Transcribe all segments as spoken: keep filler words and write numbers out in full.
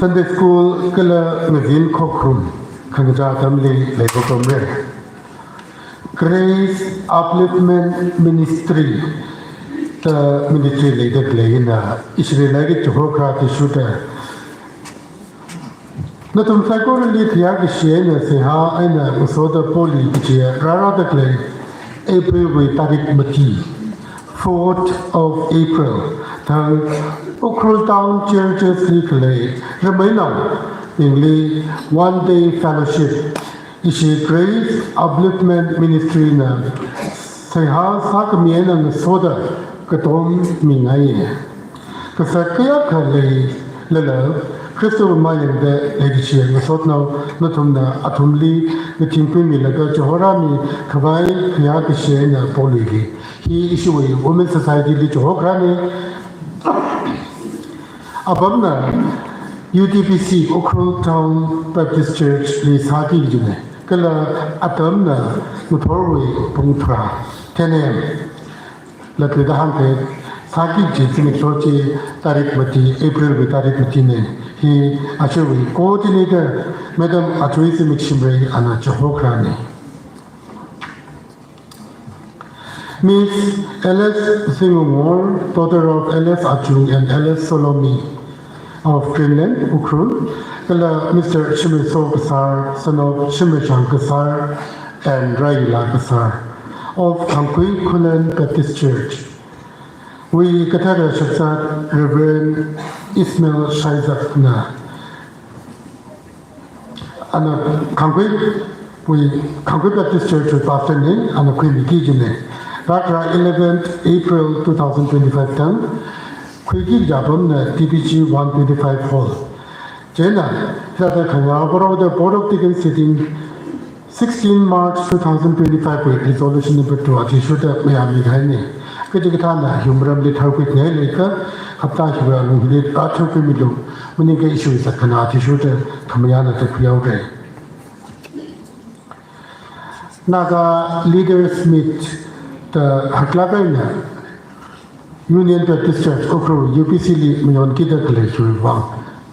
Sunday School kala ngazin khokharum khangachā atamli leipapamra. Grace Upliftment Ministry da ministry leida khaleina, ishili leiki chihokha athishurda, nathum saikorali khayākashi eina seihā eina ngasoda poli kaji rārāda khalei Aprilwui tarik mati, fourth of April, thang Ukhrul Town Churches li khalei rameinao, namely One Day Fellowship, ishi Grace Upliftment Ministry na seihā sākhami eina ngasoda katom mingaiya. Kasā kayākha leilala, Khristawui mayangda leikashi ngasotnao nathumna athumli ngathingkhuimilaga chihorāmi khavai khayākashi eina poluili. Hi ishiwui Women Society li chihokharana. Apamna U T B C, Ukhrul Town Baptist Church li sāki kajina. Kala atamna ngathorwui pung tharā ten A M. Latluida hāngkahai sāki kaji zimiksho chi tarik mati, Aprilwui tarik matina. Hi ishiwui coordinator Madam Ajoi Zimikshimrei ana chihokharana. Miss L S Singungor, daughter of L S Achung and L S Solomi of Greenland, Ukhrul, kala Mister Shimriso Kasar, son of Shimrishang Kasar and Raila Kasar of Khangkhui Khullen Baptist Church. Wui kathara shakzat Reverend Ismail Shaizak na, ana Khangkhuiwui, Khangkhui Baptist Church wui pastor na, ana khuimiki kajina. Rākhara eleventh April two thousand twenty-five thang khuiki kaji apamna T B G one twenty-five hall. Chieina, hithāda khayā karaoda Board of Deacons sitting sixteen March two thousand twenty-five wui resolution number two athishurda mayāmi kahaina. Kaji kathāna hiwui maramli tharkhuingai leikha, hapta hiwui alungli rātharkhuimilu, maningakha ishiwui zatkhanā athishurda khamayāna da khuihaora. Naga Leaders Meet da haklāk eina Union Baptist Church Ukhrul U B C li mayonkida khalei chiwui vang.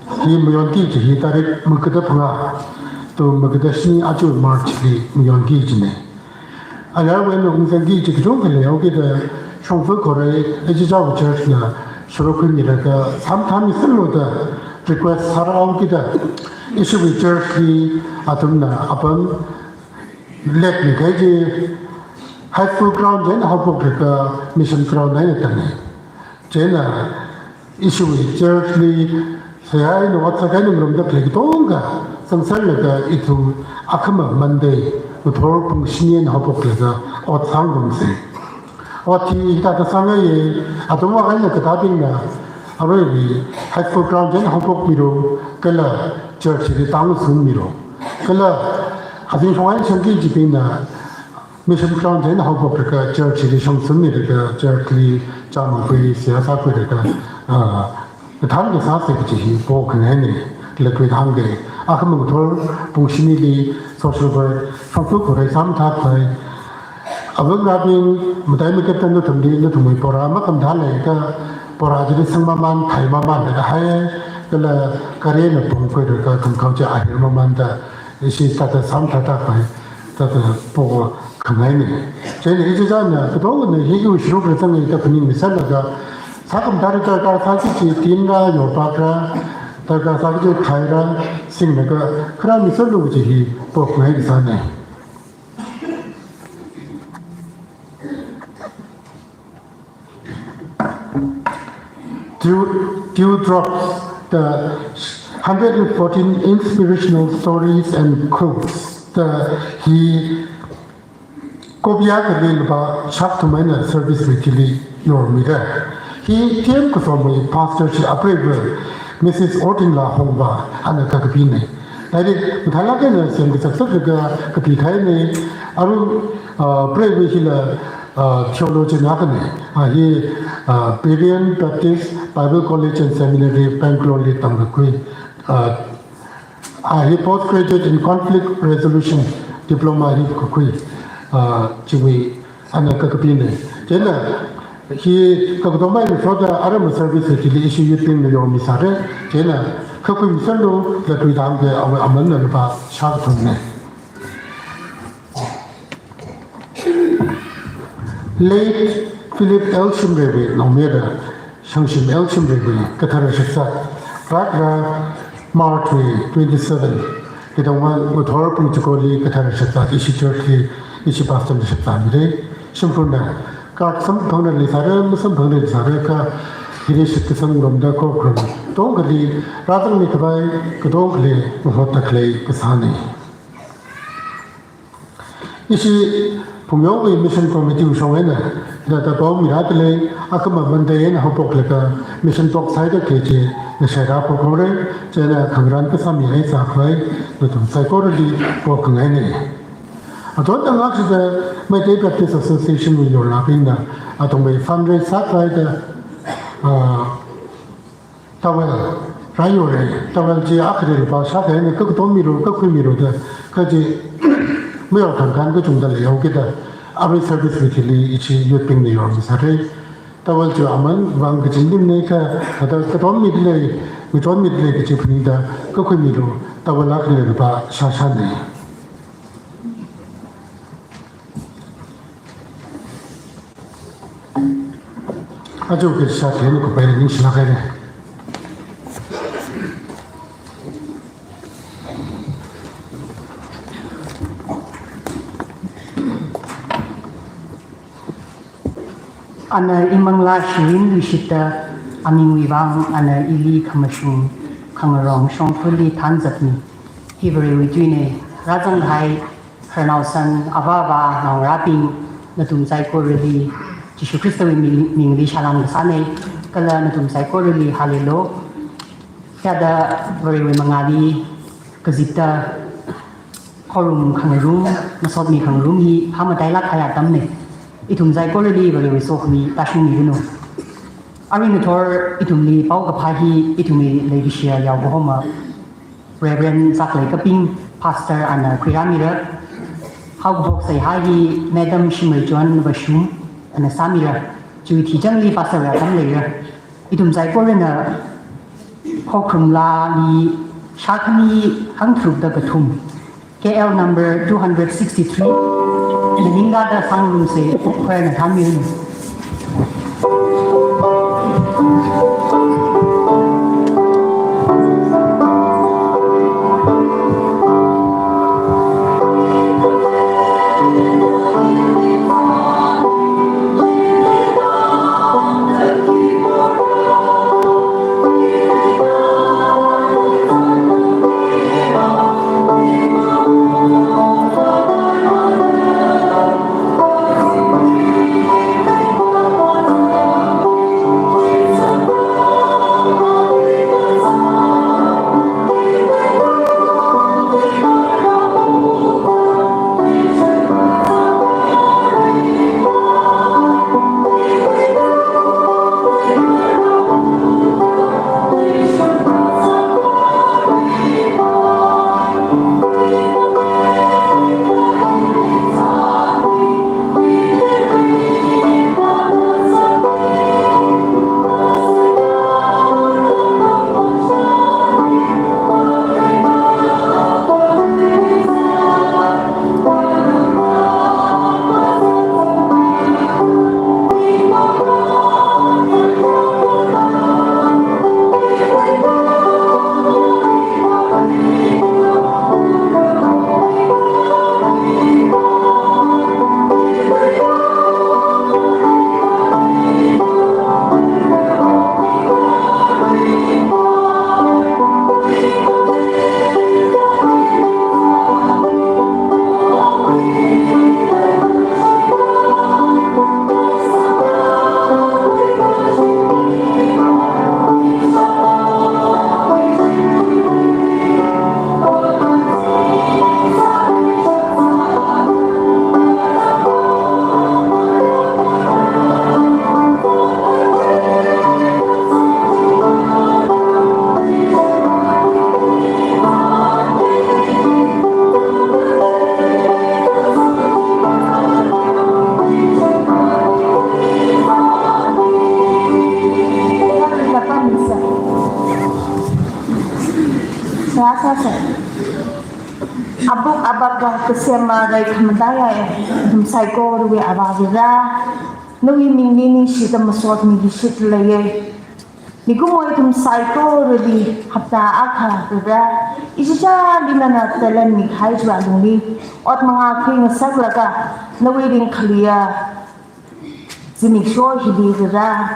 Hi mayonki kaji hi tarik magada phangā to magada shini aja March li mayonki kajina. Ayarwui eina ungzangki kaji kachungkha leihaokida shongfa khorei ichichāwui church na shuruk khuimilaga samthami sālu da request sārāhaokida ishiwui church li athumna apam lekmi kaji High School ground chieina haophoklaga Mission ground eina tangna. Chieina ishiwui church li seihā eina ot sākahai eina ngarumda khalei katonga zangserlaga ithum akhama Monday ngathor pung shini eina haophoklaga ot sāngarumsa. Ot hi hithāda sāngaiya, athumwui eina kathābingna aruiwui High School ground chieina haophokmilu, kala church li tāngasungmilu. Kala azingshong eina shangki kajibingna Mission ground chieina haophoklaga church li shangsunmilaga church li chāmangkhui seihā sākhuilaga, ah, kathānda sāsa kaji hi pokhangaina, latluida hāngkahai. Akhama ngathor pung shinili social work shongfa khorei sāmathākhavai. Avāva̱bing, mataimeikapta nathumli, nathumwui pora makhamathā leikha, pora chili sangmamān, theimamanlaga hai, kala gari eina pungkhuilaga khamakhao chi ahirmamānda, ishi thāda sāmathākhavai, thāda pokhangaina. Chieina ichichāna katongana hi iwui shuruk rāzanga da phaningmi sālaga, sākhamathā darkar sāki kaji tinra, yorpakra, darkar sāki kaji khaira, singlaga kharāmi sālu kaji hi pokhangai kasāna. Dew-, Dewdrops, the hundred and fourteen inspirational stories and quotes, the hi copy akha leilaba shakthum eina service wui thili yormira. Hi T M Kasomwui pastor chi apreiva Missus Ortinla Hongva ana kakapina. Lairi mathālāk eina semkazak zaklaga kapikahaina. Aru, ah, preiva hila, ah, theologian akhana. Ah, hi, ah, Berean Baptist Bible College and Seminary, Bangalore li tamkakhui. Ah, ah, hi Postgraduate in Conflict Resolution Diploma hi kakhui. Ah, chiwui ana kakapina. Chieina hi kakatomai eina shoda arama service chili ishi youth bingna yormisāra. Chieina Kakhui miserlu, latui tangda awui amanna lupā shākathumna. Late Philip L Shimreiwui naomayara Shangshim L Shimreiwui kathara shakzat, rākra March wui twenty-seven, katonga ngathor pung chikoli kathara shakzat ishi church li, ishi pastor li shakzatmira. Shimkhurna card samphangda leisāra, masamphangda leisāra kha, hili shitkasangrumda khokharum katongali rāzangmi khavai katongali mahotda khalei kasāna. Ishi Phungyongwui Mission Committee wui shong eina, hithāda pamira dalei, akhama Monday eina haophoklaga mission phok sāda khalei chi ngashaira phokhaora, chieina khangarān kasā mi eina sākhavai nathum saikorali pokhangaina. Athumna ngashida Meitei Baptist Association wui yornabingna athumwui fundraise sākhavai da, ah, towel rāyora, towel chi akhali lupā shākha eina kha katonga milu, kakhui milu da, kha chi mayorkhangakha kachungda leihaokida, arui service wui thili ishi youth bingna yormasāra. Towel chi aman vang kaching dimna kha, kha katonga midalei, michon midalei kachi phaningda, kakhui milu, towel akhali lupā shāshāna. Aja kashā theng kupai ningshilāk haira. Ana imanglā shirin luishitta, amingwui vang ana ili khamashung khangarong shongfali thanzatmi. Hi Varewui tuina. Rāzanghai khararnaosan, avāva, naongarābing, nathum saikorali Jishu Khristawui ming, mingli salam kasāna, kala nathum saikorali hānglu. Hithāda Varewui mangāli kazipta khorum khangarum, masotmi khangarum hi phamatailāk kahai atamna. Ithum saikorali Varewui sokhami tāshungmiranu. Arui ngathor ithumli paokaphā hi ithumwui leikashiya yaokahoma Reverend Zaklei Kaping, Pastor ana khuirāmira. Haokaphok seihā hi Madam Shimreichon Vashum ana sāmira. Chiwui thichangli Pastor wui atam leira. Ithum saikorana Khokharum Laali shākhami hangtharukda kathum, K L number two hundred sixty-three, Ningkada Sangrumsei Khokharum na thanmiranu. Abuk abak kasema rai khamataiya, ithum saikorawui Avā Vare, nawui mingli ningshida masot mikishit leiya. Mikumo ithum saikorali hapta akha Vare, ichichāli nana talent mikahai chiwui alungli ot mangā khuingasaklaga, nawui ringkhaliya zimiksho hili Vare,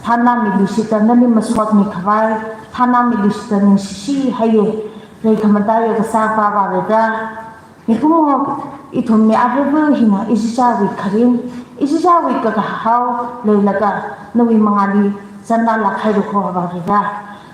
thānā miluishita nali masot mikhavai, thānā miluishita ningshishi haiya, rai khamataiya kasā Avā Vare. Mikumo ithumwui avāva hina ichichāwui kharing, ichichāwui kakahao leilaga, nawui mangāli zanna lakhai rukho Avā Vare.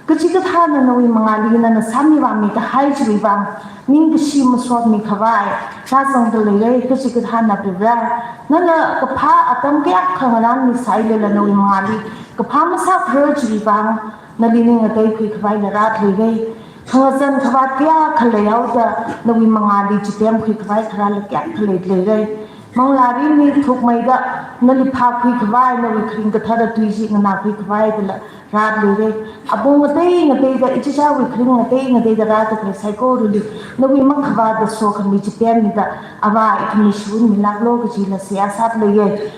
Kachikathāna nawui mangāli nana sāmivāmi kahai chiwui vang, ningkashi masot mikhavai rāzangda leiya, kachikathāna Vare. Nana kaphā atam kayākha ngarānmi sālala nawui mangāli kaphā masāpharar chiwui vang, nali ning ngateikhui khavaila rāt leiya. Khangazan khavāt kayākha leihaoda, nawui mangāli chitemkhui khavai kharāla kayākha lei leiya. Manglāli mi thukmeida, nali phākhui khavai, nawui kharing kathara tui chi nganākhui khavai dala rāt leiya. Apong ngatei ngateida, ichichāwui kharing ngatei ngateida rāda khalei saikorali, nawui makhavāta sokhami chipemmida, Avā ithumli shun milāklu kajila seihā sāda leiya.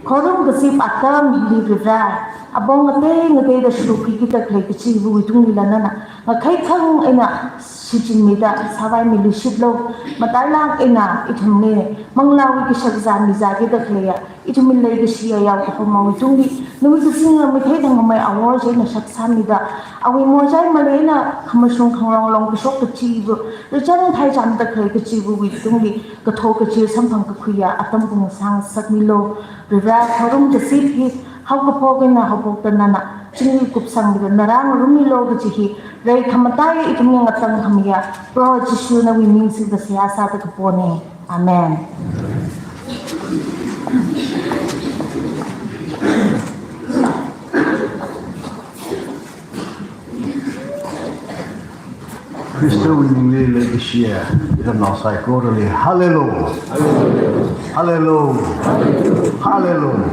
Khorum kazip atam hili Vare, apong ngatei ngateida shurkhuikida khalei kachiva̱wui tunglila nana ngakhai thang eina shichinmida sāvai miluishitlu. Matailāk eina ithumli manglāwui kashakazā mizākida khaleiya, ithumli leikashiya yao kahomawui tungli, nawui kazinga matheithang ngamei awor china shapsāmida, awui morchai maleina khamashung khanglonglong kashok kachiva̱, rachang thaichāmda khalei kachiva̱wui tungli, kathok kachir samphang kakhuiya atam pung sāngasakmilu. Vare, khorum kazip hi haokaphok eina haophokta nana chingri kupsangmida ngarāngarummilu kaji hi, rai khamataiya ithumli ngatangkhamiya Proho Jishu nawui ming singda seihā sāda kapona. Amen. Khristawui mingli leikashiya ithumnao saikorali, Hallelujah. Hallelujah. Hallelujah.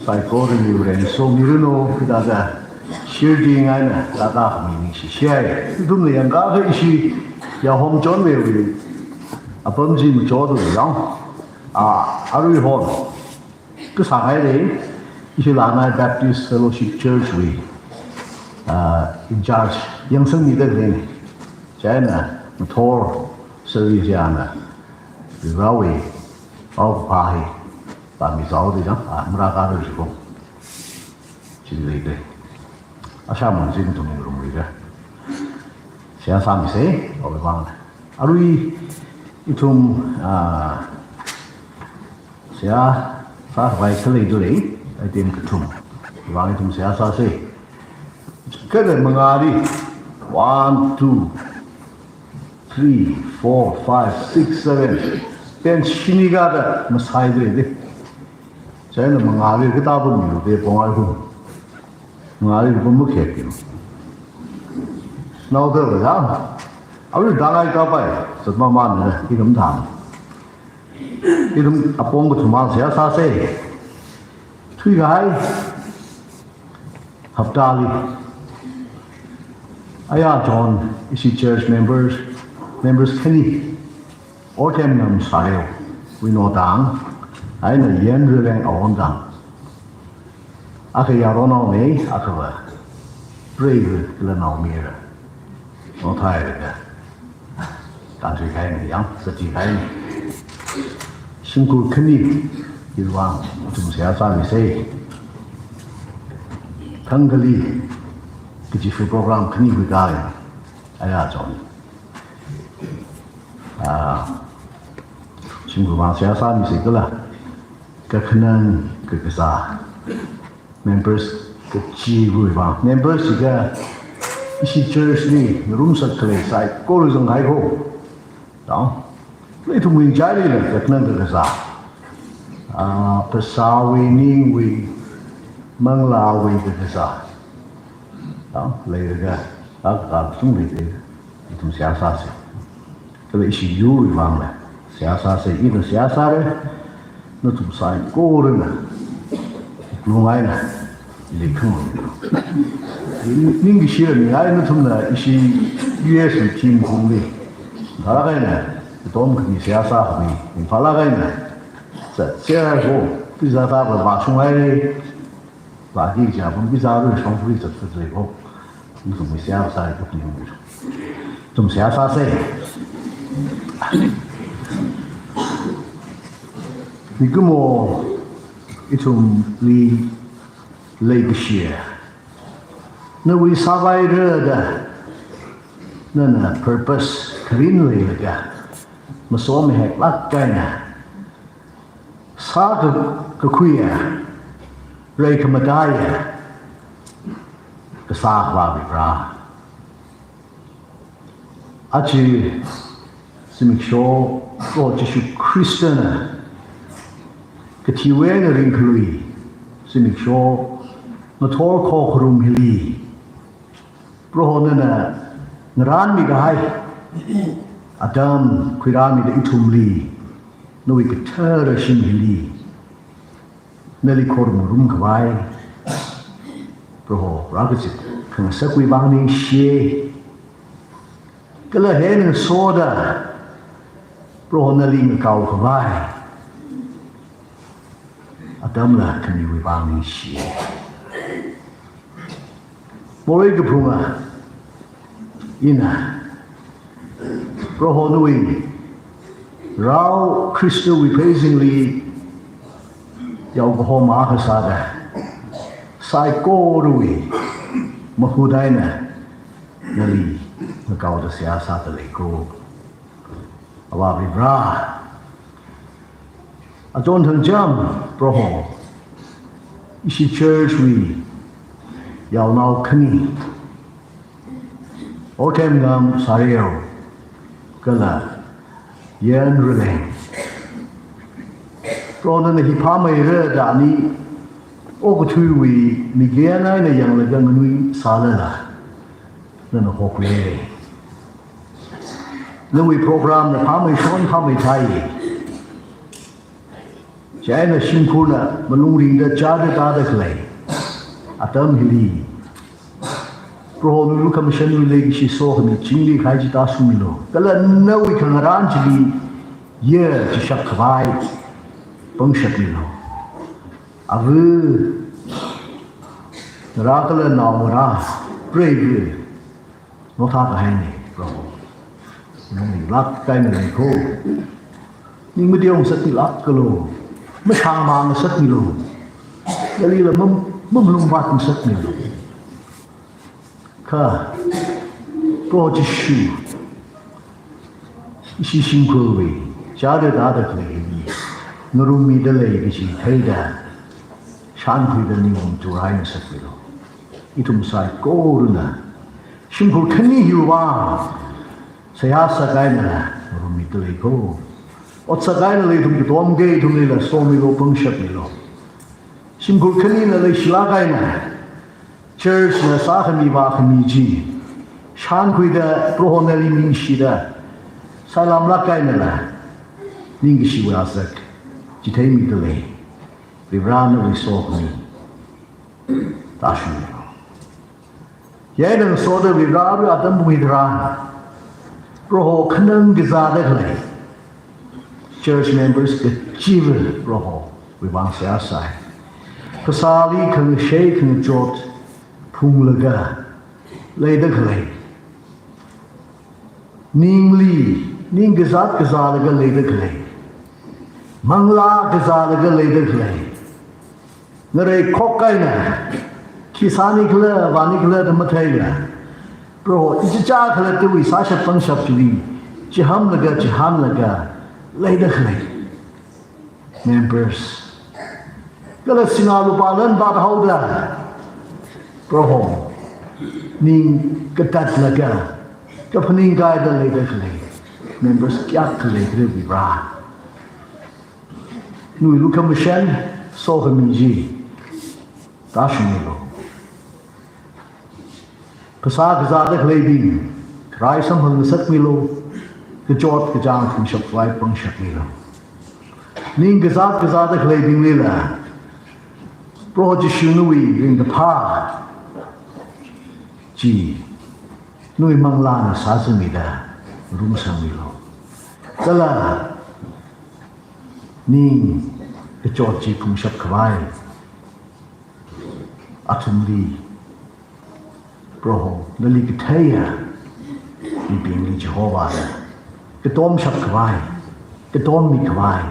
Saikorali Varena somiranu, hithāda shirding eina tātā khami ningshishai. Ithumna yangkakha ishi yahom chonmeiwui apam chi machoda yang, a, arui hon kasāngai lei, ishi Lanai Baptist Fellowship Church wui, ah, in charge yangsangmida khalei. Chieina ngathor service yana Varewui paokaphā hi pāmi zaoda jang, ah, marākhararchikho. Chili leida. Asha man chili ithum ngarumluida seihā sāmisa, awui vang. Arui ithum, ah, seihā sākhavai khalei tu lei, item kathum. Vang ithum seihā sāsa. Kala mangāli, one, two, three, four, five, six, seven, ten, shini kathāda masai dre de. Chieina mangāli kathā pammilu de, pong ai hum. Mangāli pammu khek kin. Naoda la ya. Awui dangai kapai, sat mamān na, ithum tham. Ithum apong kathum mang seihā sāsa. Thuikahai haptali, aya chon ishi church members, members khani, Othem Nam Sareo, wui nao tang, eina Yan Rileng awon tang. Akha yaronao nei, akhava preiva kala naomayara. Nao thai rega. Tansi kahaina yang, sati kahaina. Shimkhur khani, hiwui vang ithum seihā sāmisa. Thangkhali, kaji free program khani hui kai, aya chon. Ah, shimkhur vang seihā sāmisa kala, kakhanang kakazā. Members kachiva̱wui vang. Members jiakha ishi church li ngarumsak khalei saikora zanghaiko. Tao. Ithumwui ngachailila kakhanang kakazā. Ah, phasāwui, ningwui, manglāwui kakazā. Tao. Leilakha, kakazā sung leida. Ithum seihā sāsa. Kala ishi yurwui vangla seihā sāsa, ina seihā sāra, nathum saikorana lungaina Likhang. Ning, ningkashi rāmingai nathumna ishi U S wui team khuili. Phālāk eina, katom khami seihā sākhami, phālāk eina. Sa, seihā ko, pizza sāpa vāshunghaira. Vāki kaja pam pizza ru shongfali zat zat lei ko. Nathum seihā sāi ko ni. Nathum seihā sāsa. Mikumo ithumli leikashi. Nawui sāvaira da, nana purpose kharing leilaga, masomi haklāk eina sāka, kakhuiya, reikhamataiya kasā Avā Vare. Aja zimiksho Proho Jishu Khristana kathiwui eina ringkhalui zimiksho ngathor khokharum hili, Proho nana ngarānmi kahai atam khuirāmida ithumli, nawui kathara shim hili nali khorumrum khavai, Proho, rākazip khangasakwui vang ningshi. Kala hina soda, Proho nali ngakao khavai atamla khaniwui vang ningshi. Morei kaphunga, ina, Proho nawui rao Khristawui pheizingli yaokahoma kasāda, saikorawui mahut eina nali ngakaoda seihā sāda lei ko. Avā Vare, achon thangcham, Proho, ishi church wui yaonao khani, Othemngam Sareo, kala Yan Ruleng. Proho nana hi phāmeira da ani okathuiwui mik eina yanglaga nganuisālala, nana hokhuiya. Nawui program na phāmeishon phāmeithai. Chieina shimkhurna malung ringda chāda tāda khalei atam hili, Proho nawui lukhamashanwui leikashi sokhami chingri kahai chi tāshungmilu. Kala nawui khangarān chili ya chishap khavai pangshap milu. Ava ngarā kala naongarā preiva notha kahaina, Proho. Nali lāk eina lei ko. Ning madiong sat ni lāk kalo. Mashāmang sat ni lo. Nalila mam, mamalungvāt sat ni lo. Kha, Proho Jishu, ishi shimkhurwui chāda tāda khalei hi ngarummida lei kaji theida, shānkhuida ningungchurhai ngasakmilu. Ithum saikorana shimkhur khani hiwui vang seihā sākahaina ngarummida lei ko. Ot sākahaina lei ithum katomkha ithumlila somilu, pangshapmilu. Shimkhur khanina leishilāk eina church na sākhami vākhami chi shānkhuida Proho nali ningshida sailamlāk einala ningkashiwui azak chitheimida lei. Vare nawui sokhami tāshungmilu. Yaina soda Vare atam pung hi tharan, Proho khanang kazāda khalei church members kachiva Prohowui vang seihā sāi. Phasāli khangashei khangachot phunglaga leida khalei, ningli ning kazāt kazālaga leida khalei, manglā kazālaga leida khalei, ngareikhok eina khi sāni khala, vāni khala da matheila, Proho ichichā khalattawui sāshap pangshap chili chihānlaga chihānlaga leida khalei members, kala sinā lupā lan vāthaoda, Proho ning katatlaga kaphaning kahaida leida khalei members kayākha leikhala Vare, nawui lukhamashan sokhami chi tāshungmilu. Phasā kazāda khaleibing rai samphang ngasakmilu. Kachot kachāng phungshap khavai pangshapmilu. Ning kazāt kazāda khaleibinglila Proho Jishu nawui ringkaphā chi, nawui manglāna sāzamida rungsangmilu. Kala ning kachot chi phungshap khavai athumli, Proho, nali katheiya mibingli Jehovahna katomshap khavai, katommi khavai,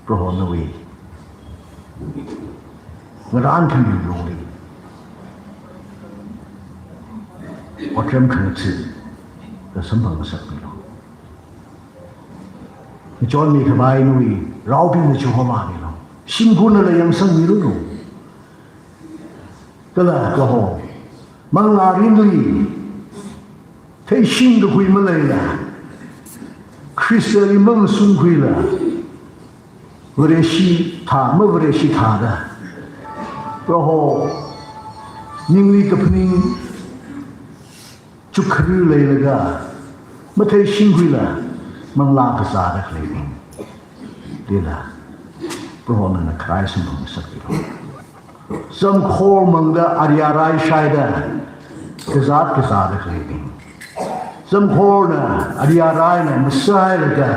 Proho nawui ngarān khami lungli otram khangatha kasamphang ngasakmilu. Ngachonmi khavai nawui raobingna Jehovahmilu. Shimkhurnala yangsangmilu. Kala Proho, manglā mirinli theishing kakhui maleila, Khristali mangasungkhuila, Vareshi thā, ma Vareshi thāda, Proho, ningli kaphaning chukkharei leilaga matheishingkhuila manglā kazāda khaleibing lila, Proho nana kharei samphang ngasakmilu. Zamkhor mangda ari arai shaida kazāt kazāda khaleibing, zamkhorna ari araina masailaga,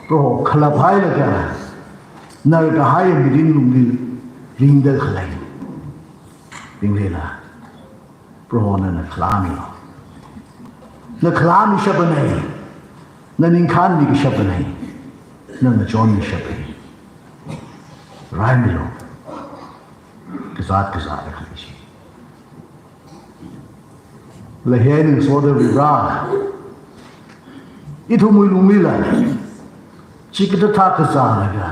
Proho, khalap hailaga narkahai mirin lungli ringda khaleibing lila, Proho nana khalāmilu. Na khalāmishapana. Na ningkhān mikashapana. Na ngachonmishapana. Raimilu. Kazāt kazāda khaleishi. Lahe ningsoda Varivara, ithumwui lunglila chikathā kazālaga,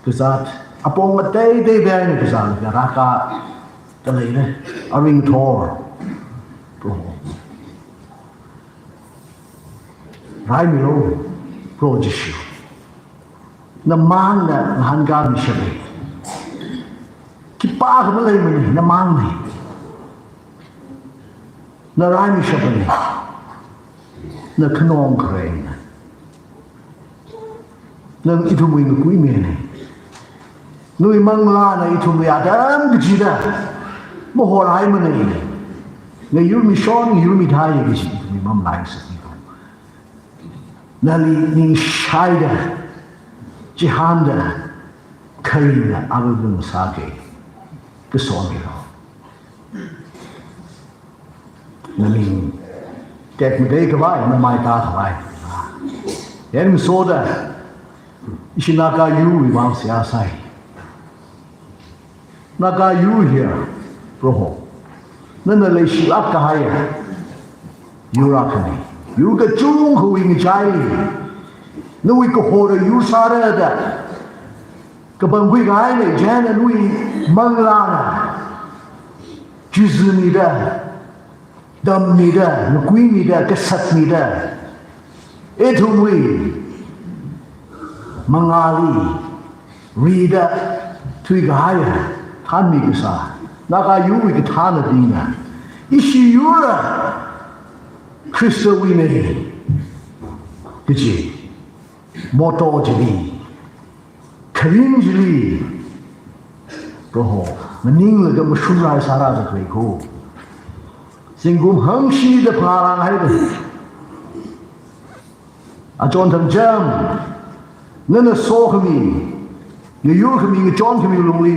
kazāt apong ateitei eina kazālaga rākā khalei ne, aring thor. Proho, raimilu, Proho Jishu. Namangna ngahānkāmishapna. Khipākha maleimana, namangna. Na raimishapna. Na khanong khareina. Nana ithumwui ngakuimina. Nawui manglāna ithumwui atam kachida mahorhaimana. Ngayurmishon, ngayurmithei kaji ithumwui mamalai ngasakmilu. Nali ningshaida, chihānda, kharinga arugang sāki kasomilu. Naming tekmatei khavai, namai tākhavai. Ningsoda, ishi Naga yurwui vang seihā sai. Naga yur hiya, Proho, nana leishilāk kahaiya yur akhana. Yur kachungkhawui ngachaili nawui kahora yur sāra da kapangkhui kahaina, chieina nawui manglāna chizmida, tammida, ngakuimida, kasatmida, ithumwui mangāli rida thuikahaiya thānmi kasā Naga yurwui kathānabingna, ishi yurla Khristawuina kaji motto chili, kharing chili, Proho, maninglaga mashunrai sāra da khalei ko. Zingkum hangshida phālāng haida, achon thangcham, nana sokhami, ngayurkhami, ngachonkhami lungli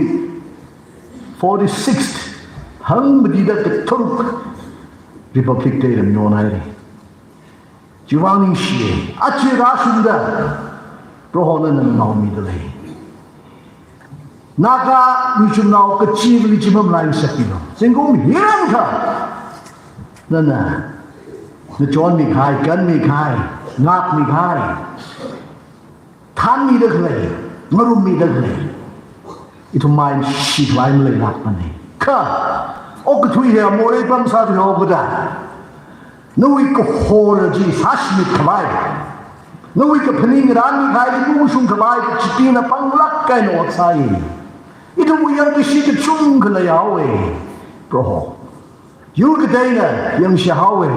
forty-sixth, hangmatida katharuk Republic Day lam yonhaira. Chiwui vang ningshi, aja rāshungda, Proho nana naomida lei. Naga michumnao kachivali chi mamalai ngasakmilu. Zingkum hiyākha nana ngachonmi kahai, kanmi kahai, ngākmi kahai, thānmida khalei, ngarummida khalei, ithum main shikhavai maleilākmana. Kha okathui hiya morei pam sāthuihaokida, nawui kahora chi sāshimit khavai, nawui kaphaning ngarānmi kahaili maungshung khavai kachipina panglāk eina ot sāi. Ithumwui yangkashi kachungkha leihaowa, Proho. Yur kateina yangshihaowa.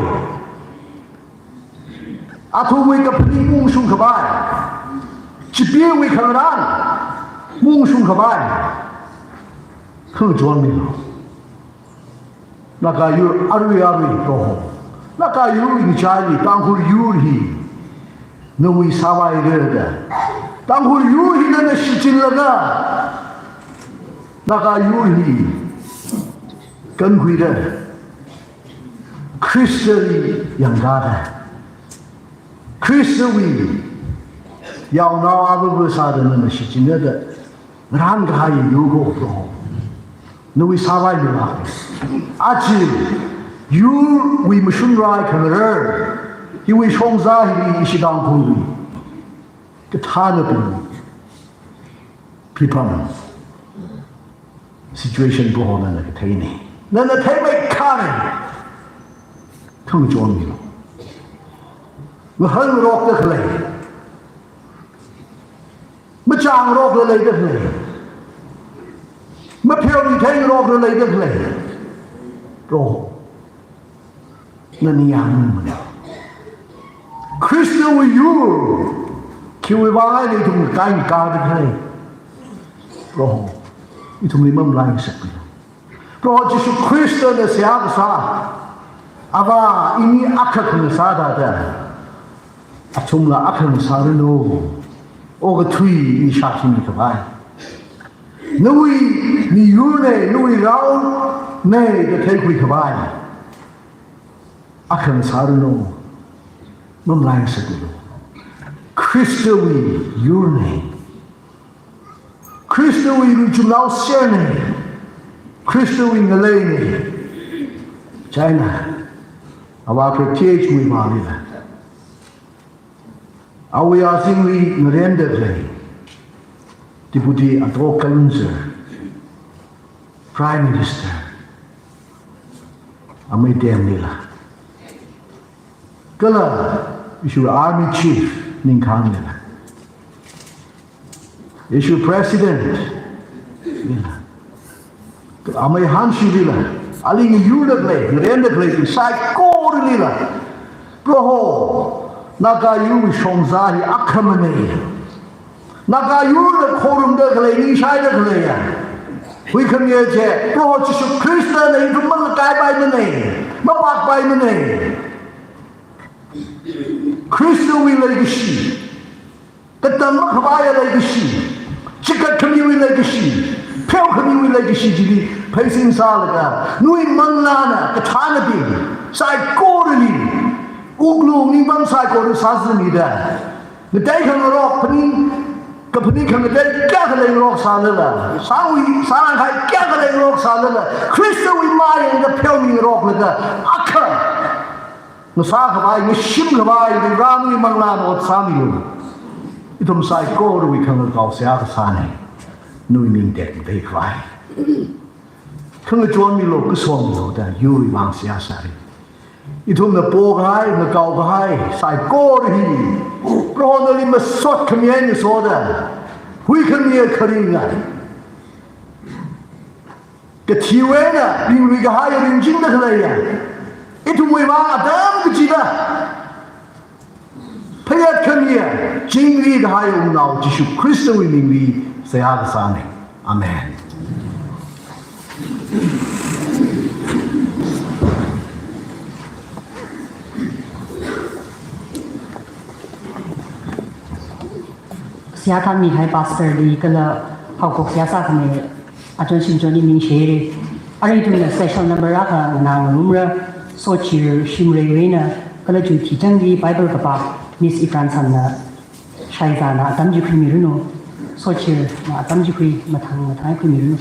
Athumwui kaphaning maungshung khavai, chipeewui khangarān maungshung khavai, Khangachon milu. Naga yur arui arui Proho. Naga yur ngachaili Tangkhul yur hi nawui sāvaira da. Tangkhul yur hi nana shichinlaga Naga yur hi kankhuira. Khristali yangkada. Khristawui yaonao avāva sāda nana shichinda, ngarān kahai yur ko Proho. Nawui sāvai milu. Aja yurwui mashun rai khangarar, iwui shongza hili ishi Tangkhulwui kathānabing phipam situation Proho nana katheina. Nana theimeikhana. Khangachon milu. Ngaharngarokda khalei, machangngarokla leida khalei, mapheomi theingarokla leida khalei, Proho, nana yangmana. Khristawui yur khiwui vang eina ithum kankāda khalei, Proho, ithumli mamalai ngasakmilu. Proho Jishu Khristana seihā kasā, Avā, ini akha khangasā thāda, athumla akha ngasāranu. Okathuili shākhuimi khavai, nawui miyurna, nawui raona da theikhui khavai, akha ngasāranu. Mamalai ngasakmilu. Khristawui yurna. Khristawui luchumnao serna. Khristawui ngaleina. Chieina Avā Khrist Jishuwui vāngla, awui azingli ngarenda khalei Deputy Ato Kilonser, Prime Minister, amei Teimlila, kala ishiwui Army Chief Ningkhanglila, ishiwui President lila, amei Hanshinlila, ali ngayurda khalei, ngarenda khalei saikoralila, Proho, Naga yurwui shongza hi akhamana. Naga yurna khorumda khalei, ningshaida khaleiya, huikhamiya chi Proho Jishu Khristana ithum malakaipaimana, mapakpaimana. Khristawui leikashi, katam makhavaiya leikashi, chikatkhamiwui leikashi, pheokhamiwui leikashi chili pheisin sālaga, nawui manglāna kathānabing saikorali wuklung ningpam saikora sāzāmida, ngatei khangarok phaning, kaphaning khangatei kayākha leingarok sālala, sāwui sārān kahai kayākha leingarok sālala, Khristawui mayangda pheomingaroklaga, akha ngasā khavai, ngashim khavai, Varewui manglāna ot sāmilu. Ithum saikorawui khangakao seihā kasāna. Nawui ming tekmatei khavai. Khangachon milu, kasom milu da yurwui vang seihā sāra. Ithumna pokahai, ngakaokahai saikora hi Proho nali masot khami eina soda, huikhamiya kharinga, kathiwui eina ringluikahai ringchingda khaleiya, ithumwui vang atam kachida phayat khamiya, chingri kahai Wungnao Jishu Khristawui mingli seihā kasāna. Amen. Seihā thānmihai pastor li kala haophok seihā sākhami achon shimchonli ningshire. Arui ithumna special number akha nganāngarumra, Sochir Shimreiwui eina, kala chu thichangli Bible kapā Miss Ifransamna Shaizana atam chi khuimiranu. Sochirna atam chi khui, mathang mathang khuimiranu.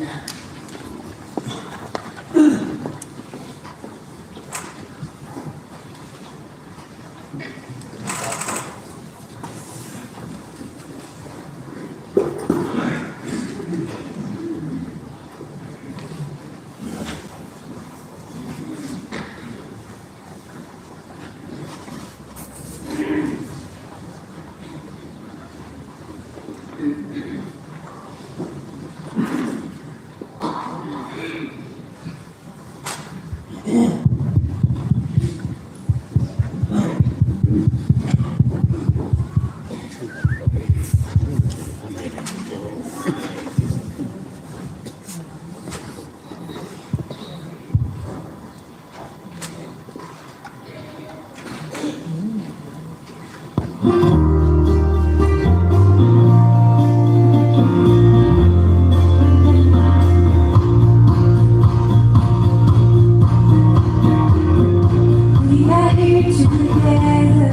We are here together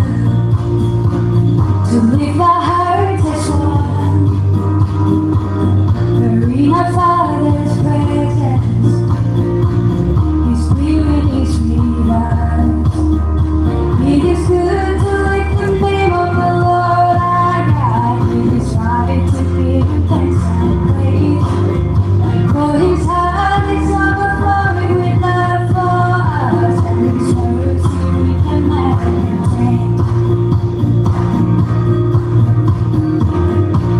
to lift our hearts as one. We're in our Father's presence. His Spirit is with us. It is good to lift the name of the Lord our God. It is right to give thanks and praise. For his heart is overflowing with love for us, and his mercy we can never contain.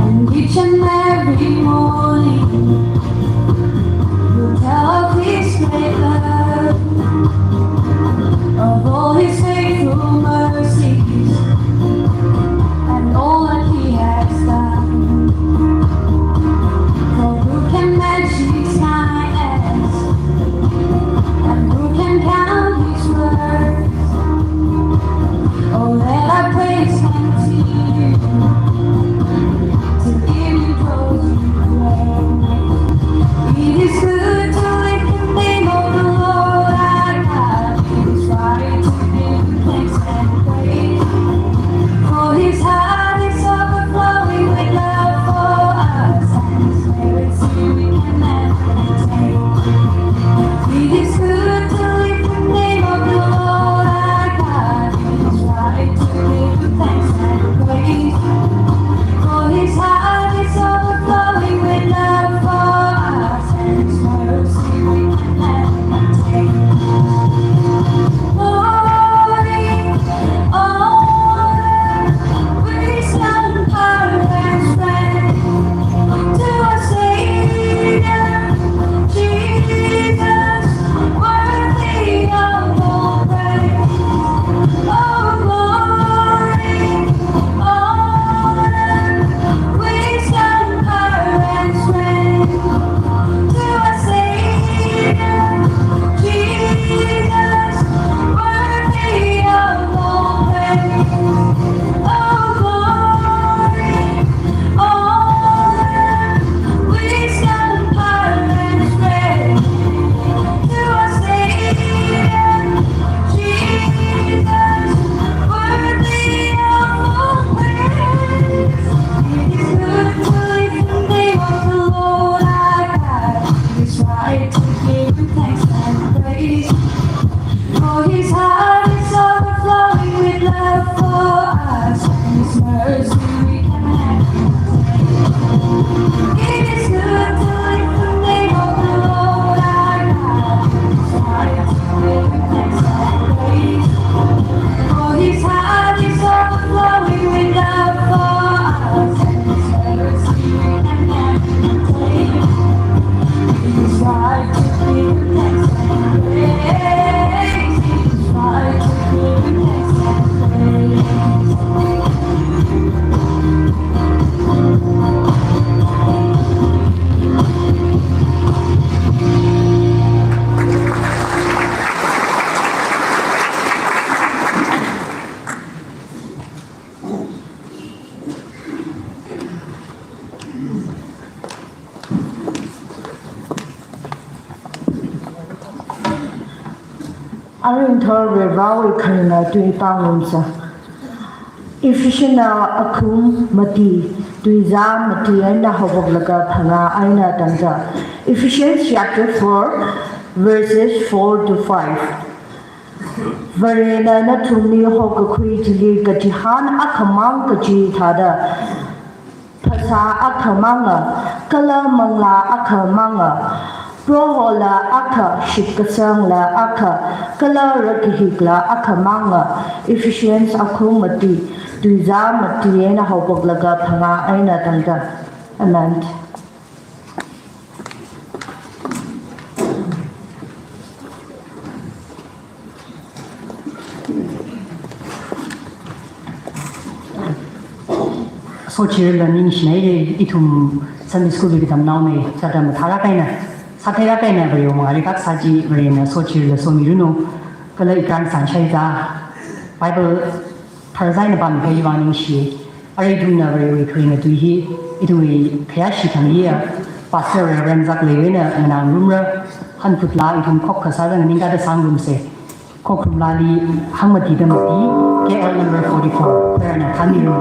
And each and every morning, we'll tell of his great love, of all his faithful mercies, and all that he has done. For who can match his kindness? And who can count his worth? Oh, let our praise continue till evening draws you close. It is good to lift the name of the Lord our God. It is right to give thanks and praise. For his heart is overflowing with love for us, and his mercy we can never contain. It is good to lift the name of the Lord our God. It is right to give him thanks and praise. For his heart is overflowing with love for us, and his mercy we can never contain. Glory, honor, wisdom, power, and strength to our Savior, Jesus, worthy of all praise. Oh, glory, honor, wisdom, power, and strength to our Savior, Jesus, worthy of all praise. Oh, glory, honor, wisdom, power, and strength to our Savior, Jesus, worthy of all praise. It is good to lift the name of the Lord our God. It is right to give him thanks and praise. For his heart is overflowing with love for us, and his mercy we can never contain. It is good to lift the name of the Lord our God. It is right to give him thanks and praise. For his heart is overflowing with love for us, and his mercy we can never contain. It is right to give thanks and praise. It is right to give thanks and praise. Aring thor Varewui kharinga tui pāngarumsa. Ephesians akhum mati, tuizā mati eina haophoklaga phangā eina tangda. Ephesians chapter four, verses four to five. Varena nathumli hokakhui chili kachihān akhamang kachi thāda, phasā akhamanga, kala manglā akhamanga, Prohola akha, shitkasangla akha, kala rakahikla akhamanga. Ephesians akhum mati, tuizā mati eina haophoklaga phangā eina tangda. Amen. Sochirla ningshinai, ithum Sunday school li katamnaonei, katam mathāra kaina, sātheira kaina Varewui mangāli kak sāchi Varena sochirla somiranu, kala ikran sanshai za, Bible Khararchāna pāngkahai vang ningshi. Arui ithumna Varewui kharinga tui hi, ithumwui khayāshi khangayā, Pastor Reverend Zakleiwuina nganāngarumra, hanphut laa ithum khokkha sāda nganingkada sāngarumsa. Khokharum laali hangmatida mati, K L number forty-four, choir na thānmilu.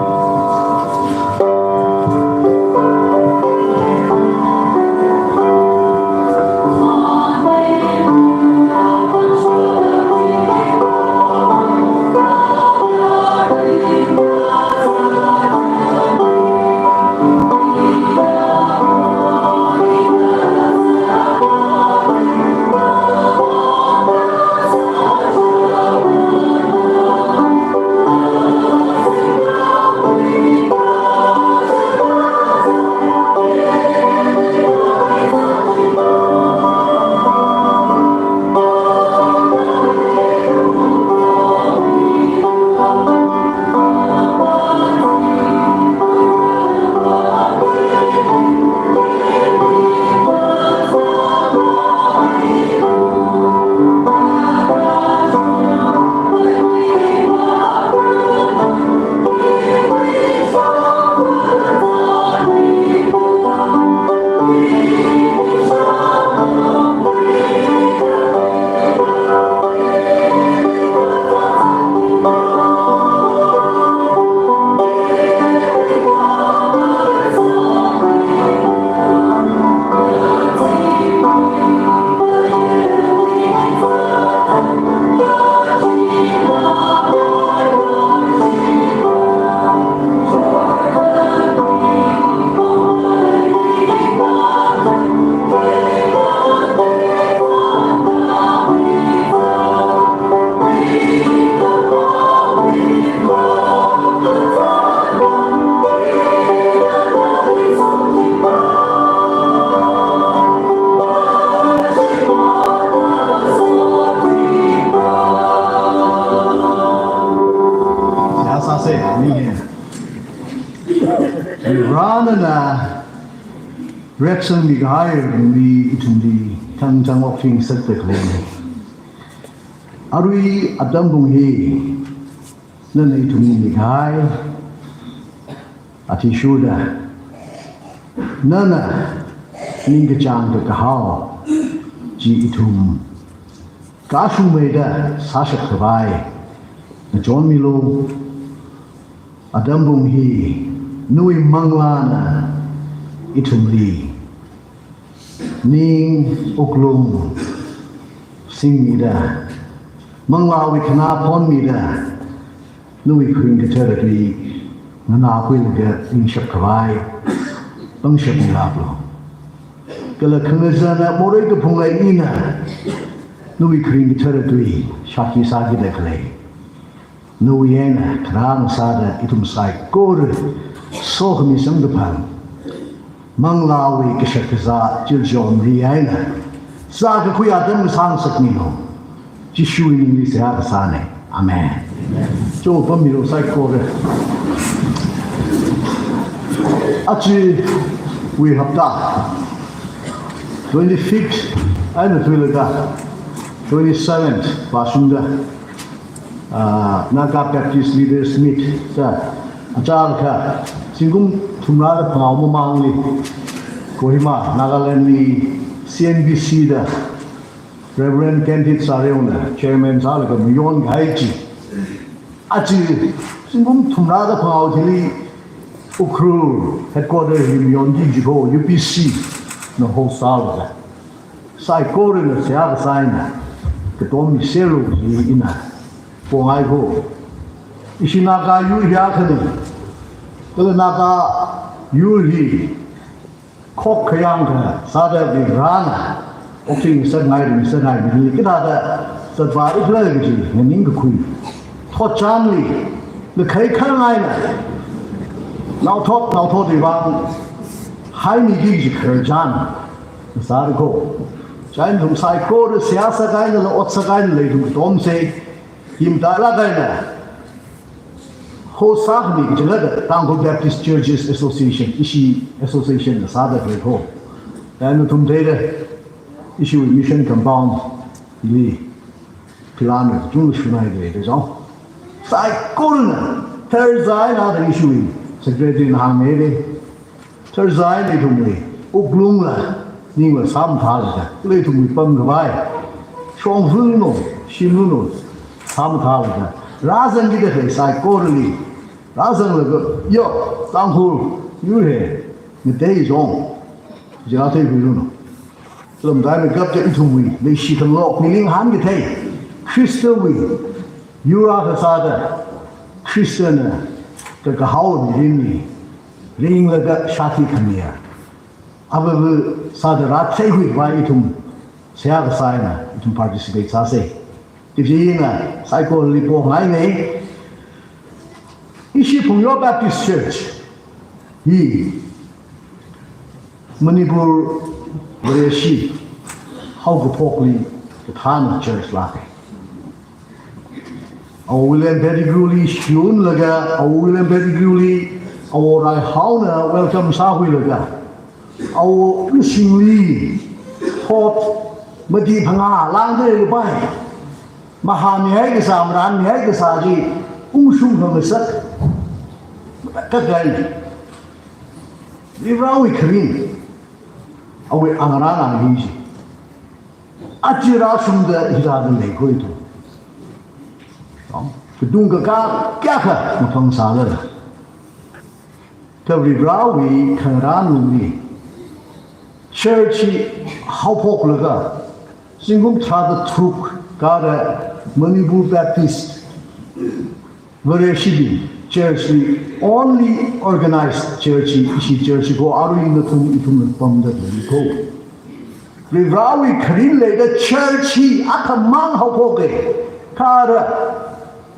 Seihā sāsa, ning hi. Varena reaksangmi kahai mi ithumli thangthang okathui ngasakda khalei. Arui atam pung hi nana ithumli mikahai, athishurda nana ningkachāngda kahao chi ithum kashungmeida sāshap khavai ngachonmilu. Atam pung hi nawui manglāna ithumli ning wuklung singmida, manglāwui khanā phonmida, nawui kharing kathara tui nganākhuilaga ningshap khavai pangshap milāklu. Kala khangazana morei kaphunga ina nawui kharing kathara tui shākhi sākida khalei. Nawui eina kharā ngasāda ithum saikora sokhami sangda phang, manglāwui kashak kazā chilchomri eina sākakhui atam sāngasakmilu. Jishuwui mingli seihā kasāna. Amen. Chong pammilu saikora. Ajawui hapta twenty-fifth eina thuilaga twenty-seventh vāshungda, ah, Naga Baptist Leaders Meet sā, achālakha zingkum thumrāda phangā mamangli Kohima, Nagalandli C N B C da Reverend Candid Sareona chairman sālaga mayonkahai chi. Aja zingkum thumrāda phangā chili Ukhrul headquarter hi mayonki kaji kho U P C na host sālaga, saikorana seihā kasā eina katom miserlu kaji ina pongai kho. Ishi Naga yur hi akhana, kala Naga yur hi khokkha yangkha sāda Varena okathui ngasakngai, ngasakngai mi kathāda zatvāra khala kaji nganingkakhui. Thotchanli ngakhai kharangaina naothot naothotwui vang haimiki kaji khararchan sāra kho. Chieina ithum saikora seihā sākahaina, ot sākahaina ithum katomsa. Himda lākahaina host sākhami kachangkhatna Tangkhul Baptist Churches Association, ishi association na sāda khalei kho. Chieina ithum theida ishiwui mission compound li plan kachungkha shunai khalei da chong. Saikorana Thursday na da ishiwui secretary na hāngmire. Thursday na ithumwui wuklungla, ningla sāmathālaga, kala ithumwui pamkhavai shongfa luno, shimluno sāmathālaga, rāzangkida khalei saikorali rāzanglaga, yo, Tangkhul yur hi ngatei zong, jila theikhui luno. Lamdaina kapta ithumwui leishi khangarok miling hāngkathei Khristawui yur akha sāda, Khristana kakahao mirinli ringlaga shākhi khamiya, avāva sāda rātheikhuikhavai ithum seihā kasā eina ithum participate sāsa. Kaji ina saikorali pongaina. Ishi Phungyo Baptist Church hi Manipur Vareshi haokaphokli kathāna church lāka. Awo William Pettigrewli shunlaga, Awo William Pettigrewli Awo Raihaona welcome sākhuilaga, Awo Ushingli thot mati phangā langda leipai. Mahāmihai kasā, marānmihai kasā chi ungshung khangasak. Kakai Varivarawui kharing, awui angarān angli chi aja rāshungda hithāda leikhui tu. Katung kakā kayākha maphangsālala, kha Varivarawui khangarān lungli church hi haophoklaga, zingkum tharāda tharuk kāda Manipur Baptist Vareshibing church li only organized church hi ishi church hi ko, arui nathum ithumna pamda lei ko. Varivarawui kharing leida church hi akhamang haophoka. Kha ara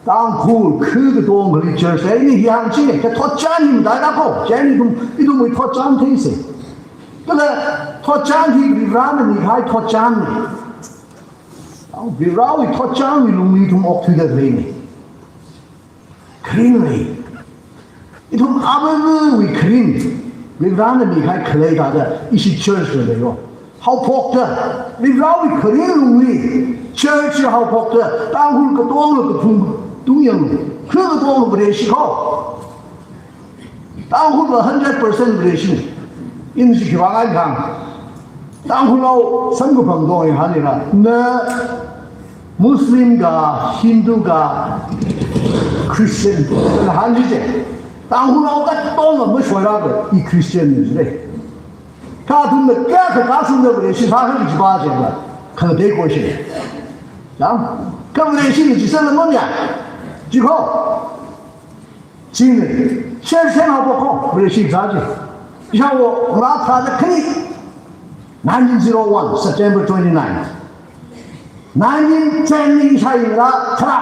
Tangkhul khu katongali church hi, ini hi hāngchina, kha thotchan hi mataila ko, chieina ithum, ithumwui thotchan theisa. Kala thotchan hi Varivarana mikahai thotchanna. Varivarawui thotchanwui lungli ithum okthuida leina. Kharing lei. Ithum avāvawui kharing, Varivarana mikahai khalei thāda ishi church la leiro. Haophokta, Varivarawui kharing lungli church haophokta, Tangkhul katongla kaphung tungyang, khu katongla Vareshi ko. Tangkhul va hundred percent Vareshi. Ina chi khiwui vang eina kahāng, Tangkhulnao samkaphang dong hi hānira, na Muslim ka, Hindu ka, Christian, na hān chi chi. Tangkhulnao katonga mashoira ka, i Christian na jire. Kha athumna kayākha kashungda Vareshi sākha chi ba jeba, khangatei ko shi. Chang, kha Vareshi ni chi sāla manya. Chi ko. Chieina, church haophok ko, Vareshi zāji. Ishāwo, ngarā tharāda khani, nineteen zero one, September twenty-ninth. Nineteen ten li ishāwui ngarā tharā,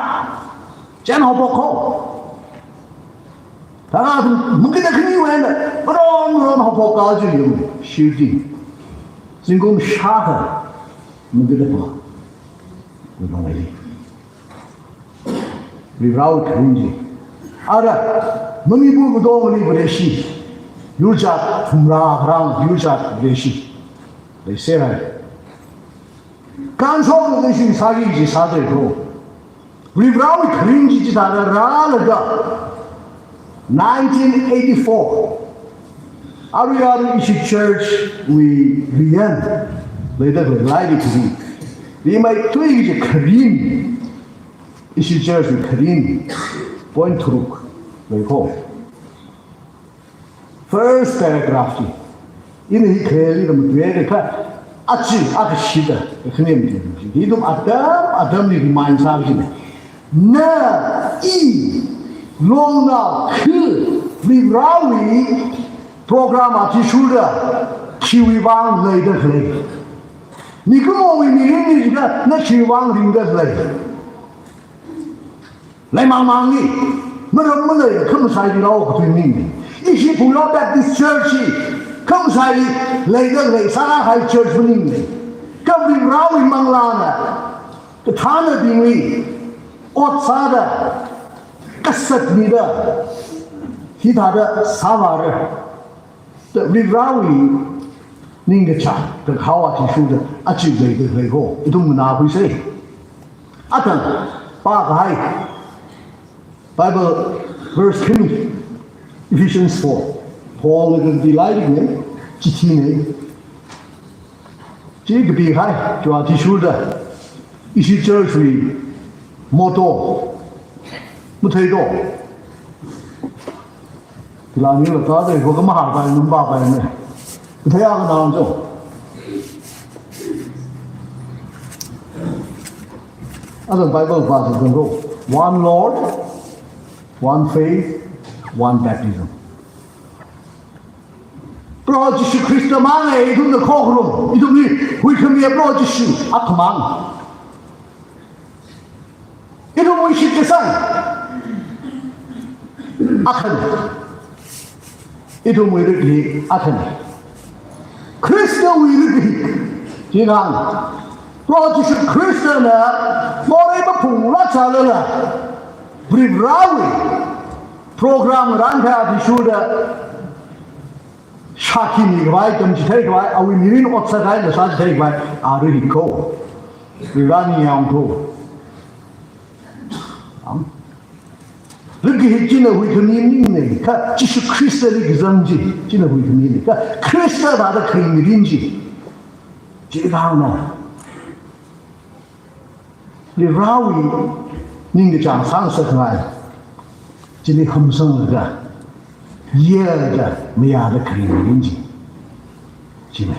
church haophok ko. Tharā athum, mungkida khaniwui eina, maron maron haophok kaji yum, shirdi. Zingkum shākha, mungkida pa. Kuilong ai. Varivarawui kharing chi. Ara, Manipur katongli Vareshi, yurjat phungrā kharang, yurjat Vareshi leiser hai. Kanshok Vareshi sāki kaji sāda lei ko. Varivarawui kharing chi chithāda rālaga, nineteen eighty-four, arui arui ishi church wui riyan leida khalei lairikli rimeithui kaji kharing, ishi church wui kharing, point tharuk lei ko. First paragraph chi, ina hi khaleili da matuiya kha, achi, akashida, khani matuiya chi. Hi ithum atam atamli remind sā kajina. Na, i, longnao, khu, Varivarawui program athishurda, khiwui vang leida khalei. Mikumowui mirinli jida, na khiwui vang ringda khalei. Leimang mangni, maram malei, khamsai di rao kathui ningni. Ishi Phungyo Baptist Church hi, khamsai di leida khalei sākahai church maningni. Kha Varivarawui manglāna, kathānabingli ot sāda, kasat mida, hithāda sāvāra. Varivarawui ningkachāng, kakahao athishurda, achi leida khalei ko, ithum nganākhuisa. Athang, pākahai Bible Verse khani, Ephesians four. Paulna kapida lairikna, chithina. Chi kapikahai, chiwui athishurda, ishi church wui motto, matheito. Khila nila thāda, kho kha mahāpai, num pāpaina. Kathei akha nang jo. Aja Bible pāsa kho. One Lord, one faith, one baptism. Proho Jishu Khrista mangna ithumna khokharum, ithumli huikhamiya Proho Jishu akhamang. Ithumwui shitkasang akhana. Ithumwui rikli akhana. Khristawui rikli. Chi nang. Proho Jishu Khristana morei maphungla chālala, Varivarawui program rākahai athishurda shākhi mikhavai, tamchitheikhavai, awui mirin ot sākahai, na sāchitheikhavai, ari hi kho. Varena yangkho. Ang. Rikli hi china huikhami maningmana, kha Jishu Khristali kazang chi, china huikhamina, kha Khrista thāda kharing mirin chi. Chi rāna. Varivarawui ningkachāng sāngasakngai. Chili hamsanglaga, yada, mayada kharing mirin chi. China.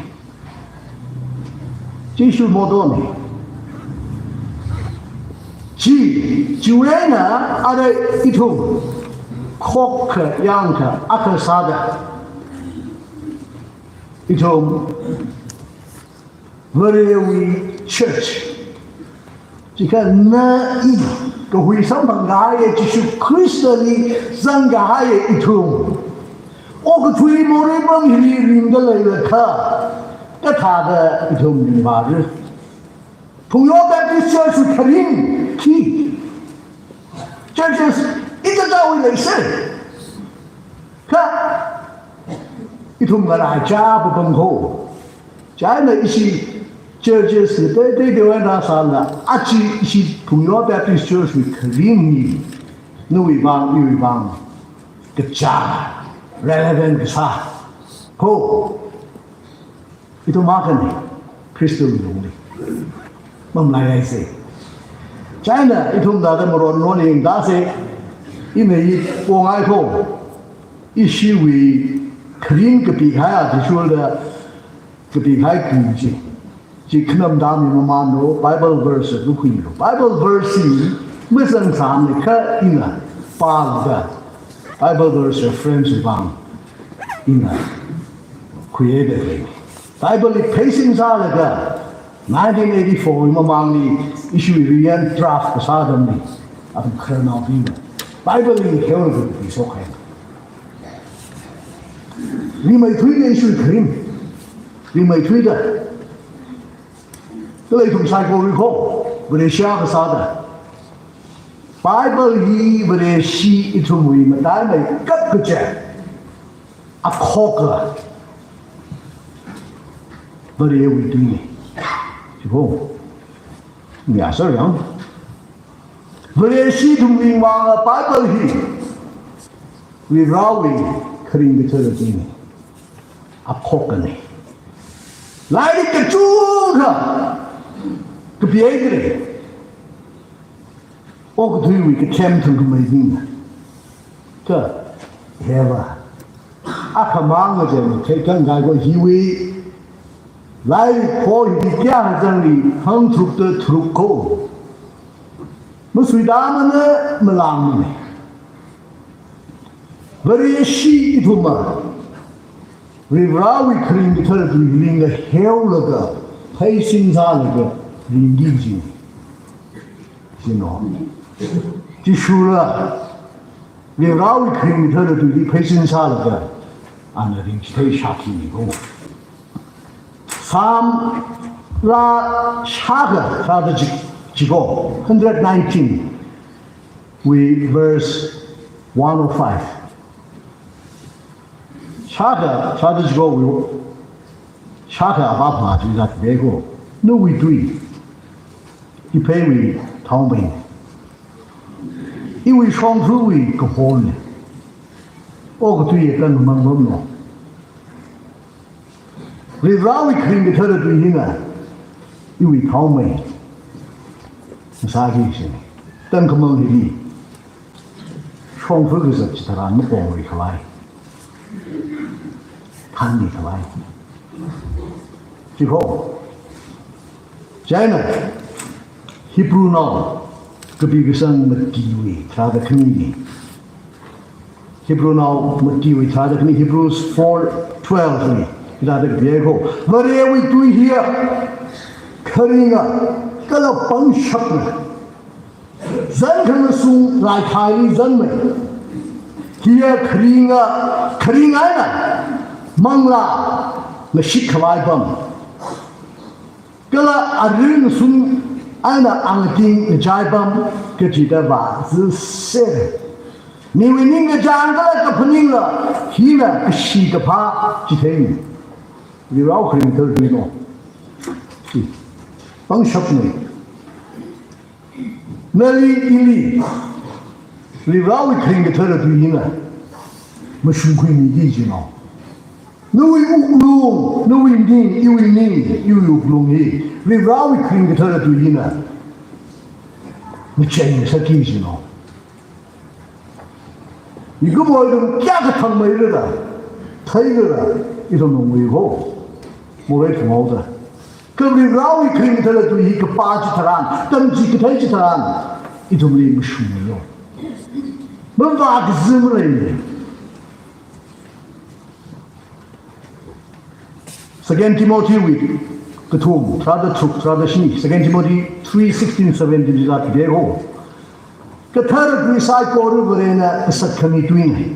Jishu motto na. Chi, chiwui eina, ara ithum, khokkha, yangkha, akha sāda. Ithum, Varewui church. Chikha na i, kahui samphangkahaiya Jishu Khristali zangkahaiya ithum. Okathui morei pam hili ringda leilakha, kathāda ithum ringvāra. Phungyo Baptist Church wui kharing khi. Churches, ita tawui leisai. Kha, ithum ngarā cha papam kho. China ishi churches ni teitei teitei eina sāla, aja ishi Phungyo Baptist Church wui kharing hi, nawui vang, iwui vang, kachā, relevant kasā. Kho, ithum akhana, Khristawui lungli. Mamlaiaisa. China, ithum thāda maron ron yangdasa, ina hi pongai kho, ishiwui kharing kapikahai athishurda, kapikahai kharing chi. Chi khanam dami mamānlu, Bible verse kakhuilu. Bible verse hi mazangsāmana kha ina pālaga, Bible verse reference vang ina khuihaida lei. Bible li pheisin sālaga, nineteen eighty-four wui mamangli ishiwui riyan draft kasā atamli, athum khararnaobingna Bible li heolaga kapi shokhai. Rimeithuida ishiwui kharing. Rimeithuida. Kala ithum saikora kho, Vareshi akha sāda. Bible hi Vareshi ithumwui mataimeikap kaja. Akhokla. Varewui tuina. Chi kho. Mayāsāra yang. Vareshi ithumwui vang Bible hi Varivarawui kharing kathara tuina. Akhokana. Lairik kachungkha kapihaira. Okathuiwui kathem thangkhameibingna. Kha, heva. Akhamang ngajen theikhangai kho hiwui. Lairik kho hi kayākha zangli hangtharukta tharuk kho. Masuitāmana, malāngmana. Vareshi ithumva, Varivarawui kharing kathara tui linglaga heolaga, pheisin sālaga, ringki kaji. Chino. Jishula, Varivarawui kharing kathara tuili pheisin sālaga, ana ringchithei shākhina kho. Psalm laa shākha, shāda chi-, chiko, hundred nineteen wui verse one oh five. Shākha, shāda chikowui, shākha apā phangā chi zatbeko, nawui tui, ipheiwui thaomei. Iwui shongfawui kahorna. Okathuiya tangkhamang pamna. Varivarāwui kharing kathara tui hina iwui thaomei ngasāki kajina. Tangkhamang hili shongfa kazat chitharan maponglui khavai, thanmi khavai. Chiko. Chieina Hebrewnao kapi kasang matiwui tharāda khani. Hebrewnao matiwui tharāda khani, Hebrews four twelve li. Hithāda kapiya ko. Varewui tui hiya kharinga kala pangshapna. Zan khangasung laikhaili zanmei. Hiya kharinga, kharinga eina manglā ngashit khavai pam. Kala aring sung eina angating ngachai pam kajida vāzatser. Miwui ningkachāng kala kaphaningla hina kashi kaphā chitheina. Varivarāwui kharing kathara tuina. Pangshapna. Nali ili Varivarāwui kharing kathara tui hina mashungkhuimiki kajina. Nawui wuklung, nawui ning, iwui ning, iwui wuklung hi Varivarāwui kharing kathara tui hina ngachei ngasakki kajina. Mikumo ithum kayākha thangmeirada, theirada, ithum nungui ho. Morei thanghaoda. Kha Varivarāwui kharing kathara tui hi kapā chitharan, tamchikathei chitharan, ithumli mashungmeiya. Mavākazi maleimana. Second Timothy wui kathum, tharāda tharuk, tharāda shini, Second Timothy three sixteen seventeen li zat de ho. Kathara tui saikora Varena kasat khami tuina.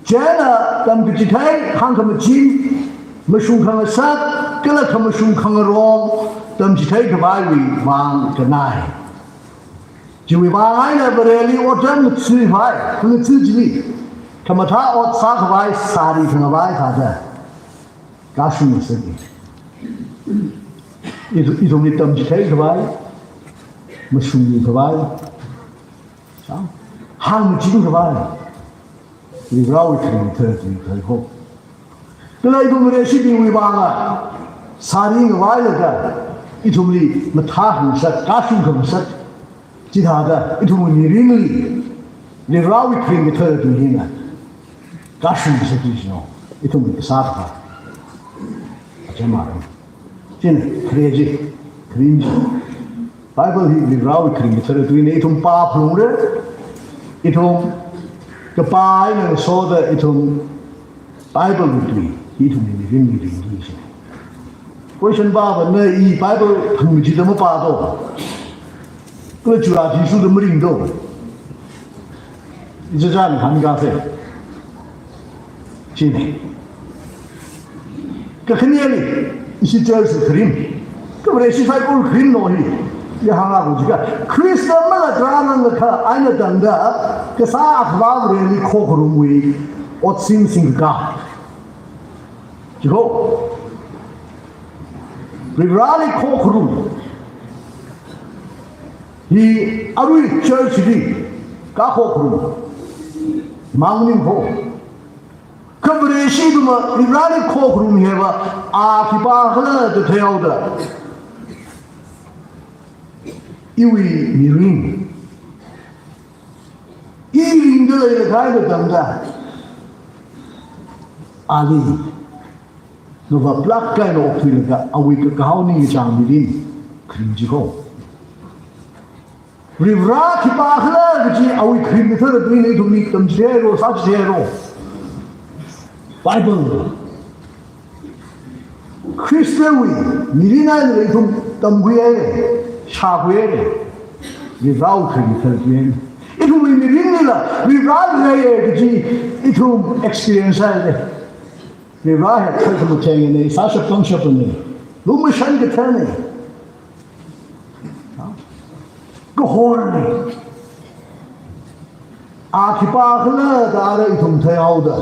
Chieina tamkachithei, hāngkhamachin, mashung khangasak, kala khamashung khangarong tamchithei khavaiwui vang kanai. Chiwui vang eina Vareli otram ngathākhavai, khangathā chili khamathā ot sākhavai sāri khangavai thāda kashung ngasaki. Ithum, ithumli tamchithei khavai, mashungmi khavai, hāngmachin khavai, Varivarāwui kharing kathara tui khalei ho. Kala ithum Vareshibingwui vangla sāri ngavailaga ithumli mathā khangasak, kashung khangasak, chithāda ithumwui mirinli Varivarāwui kharing kathara tui hina kashung ngasakki kajina. Ithumwui kasā kaphā. Achei mara. Chieina, khare chi, kharing chi. Bible hi Varivarāwui kharing kathara tuina, ithum pāphalungra, ithum kapā eina ngasoda, ithum Bible wui tui, ithumwui mirin mirin chi. Question pāva, na i Bible phangmajida mapā do. Kala chura Jishuda maring do. Ichichān hāngkasei. China. Kakhaneli, ishi church kharing. Kha Vareshi saikora kharingna hi. Ya hānga ko jiakha. Khrista malatranglakha eina tangda, kasā Akhava Vareli khokharumwui otsin singkaka. Chiko. Varivarali khokharum. Hi arui church li kakhokharum mang ning ho. Kha Vareshi ithum Varivarali khokharum hiva, a khipākhala da theihaoda, iwui mirin, i ringda leilakha eina tangda, ali ngavaplāk eina okthuilaga awui kakahao ningkachāng mirin kharing chi ko. Varivara khipākhala kaji awui kharing kathara tuina ithumli tamchitheiro, sāchitheiro. Bible. Khristawui mirin eina ithum tamkhuihaira, shākhuihaira. Varivarawui kharing kathara tuina. Ithumwui mirinlila Varivara leiya kaji ithum experience haira. Varivara hi kharkha mathengna, sāshap pangshapna, lumashan kathāna. Kahorna. A khipākhala da ara ithum theihaoda,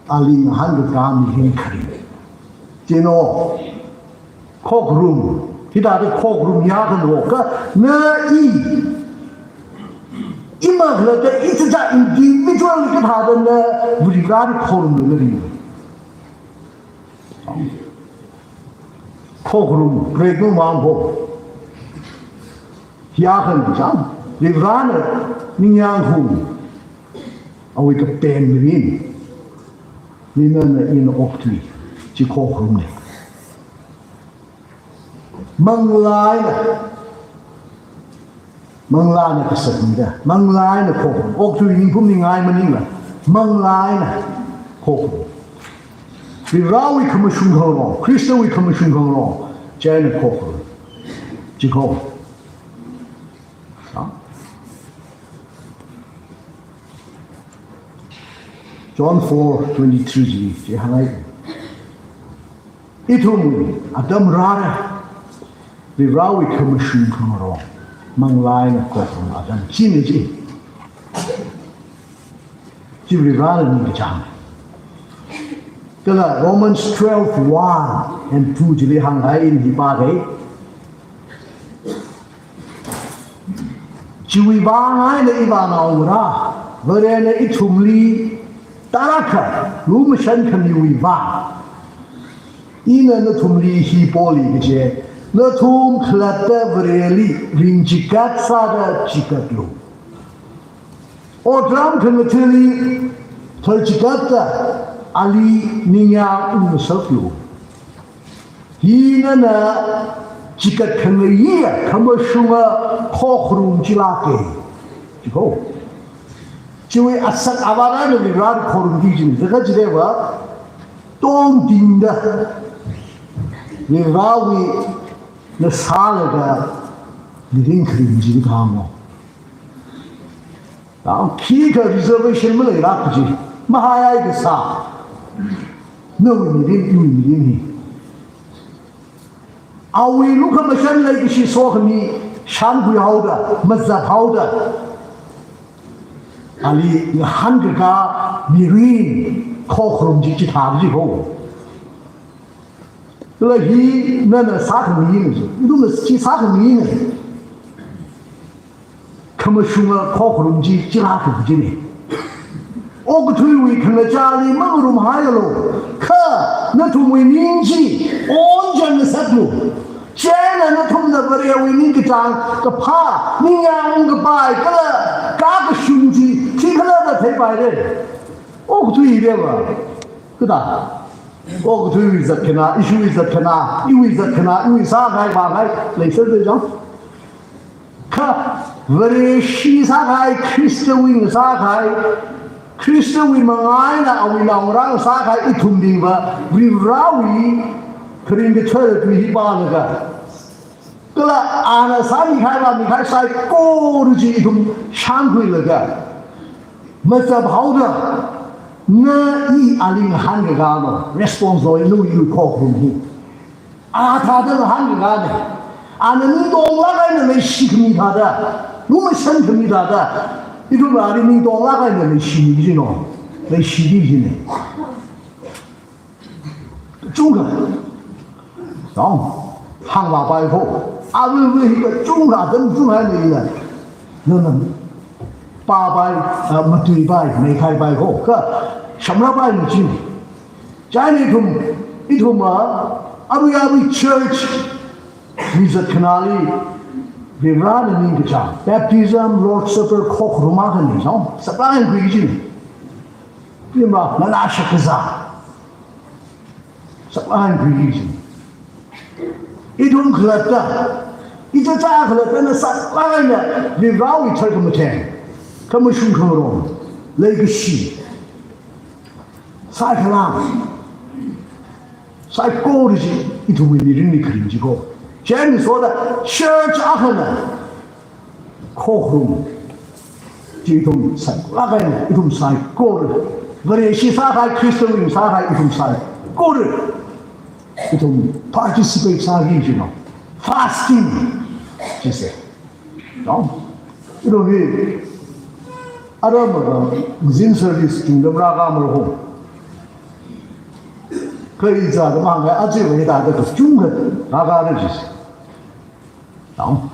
ali ngahānkakā mirin kharing. Chieina, khokharum, hithāda khokharum ya kha lo, kha na i Ima khalatta ichichā individual kathāda na Varivarali khorumlu na ri. Khokharum, break nu mang ho. Hiya khan chang. Varivarana ningyāng hung. Awui kapen mirin. Nina na ina okthui. Chi khokharum ne. Manglā eina. Manglāna kasatmida. Manglā eina khokharum. Okthui ningkum ningai maningla. Manglā eina khokharum. Varivarawui khamashung khangarong. Khristawui khamashung khangarong. Chieina khokharum. Chi kho. John four twenty-three chi, chi hāngai. Ithum atam rāra, Varivarawui khamashung khangarong, manglā eina khokharum atam china chi. Chi Varivarali ningkachāng. Kala Romans twelve one and two chili hāngai in hi pākei. Chiwui vang eina ivānaongarā, Varena ithumli tarākha lumashan khamiwui vang. Ina nathumli hi poli kaje, nathum khalatta Vareli ringchigat sāda chigatlu. Otram khangathali tharchigatta ali ningyāng ungngasaklu. Hina na chigat khangayiya khamashunga khokharum chi lāka. Chi kho. Chiwui asak avāna Varivarali khorumki kajina. Chikha chideva tongtingda Varivarawui na sālaga mirin kharing chi kahāng mo. Tao, khikha reservation maleilāk kaji, mahaiai kasā. Nawui mirin, iwui mirin hi. Awui lukhamashan leikashi sokhami shānkhuihaoda, mazaphaoda. Ali ngahānkakā mirin khokharum chi chithā kaji ho. Kala hi nana sākhami na chi, ithumna chi sākhami na. Khamashunga khokharum chi chilāka kajina. Okathuiwui khangachāli mangarumhaialu, kha nathumwui ning chi onchāng ngasaklu. Chieina nathumna Varewui ningkachāng kaphā, ningyāng ungkapai, kala kakashung chi, thikhala da theipaira. Okathui hi deva. Kada. Okathuiwui zatkhanā, ishiwui zatkhanā, iwui zatkhanā, iwui sākahai vākahai, leiserde chang. Kha, Vareshi sākahai, Khristawui ngasākahai, Khristawui manga eina awui naongarā sākahai ithumbingva, Varivarawui kharing kathara tui hi pālaga. Kala ana sāmikahai vāmikahai saikora chi ithum shānkhuilaga. Mazaphaoda, na i ali ngahānkakā no, response lo, nawui khokharum hi. A thāda ngahānkakā na. Ana ning tonglāk eina leishikhami thāda, lumashan khami thāda, ithumla ali ning tonglāk eina leishimi kajina, leishiki kajina. Chungkha. Tong. Hāngvāpai kho. Aruirui hi kachungkha atam chungkha eina ila. Nana pāpai, ah, matuipai, meikhaipai kho. Kha shamrāpai na chi. Chieina ithum, ithum a, arui arui church wui zatkhanāli, Varivarana ningkachāng. Baptism, Lord's Supper, khokharum akhana, no? Saklāk eina khui kajina. Ithumva, nganāshap kazā. Saklāk eina khui kajina. Ithum khalatta, ichichā khalattana saklāk eina Varivarawui tharkhamatheng, khamashung khangarong, leikashi. Saikhala, saikora chi, ithumwui mirinli kharing chi kho. Chieina soda, church akhana, khokharum chi ithum saklāk eina, ithum saikora. Vareshi sākahai, Khristawui sākahai, ithum saikora. Ithum participate sāki kajina. Fasting, chi se. No? Ithum hi, aram aram, ngazin service, kingdom rāka mara ho. Kha iza da mang kha, aja vai da da kachungkha rākara chi se. Tong.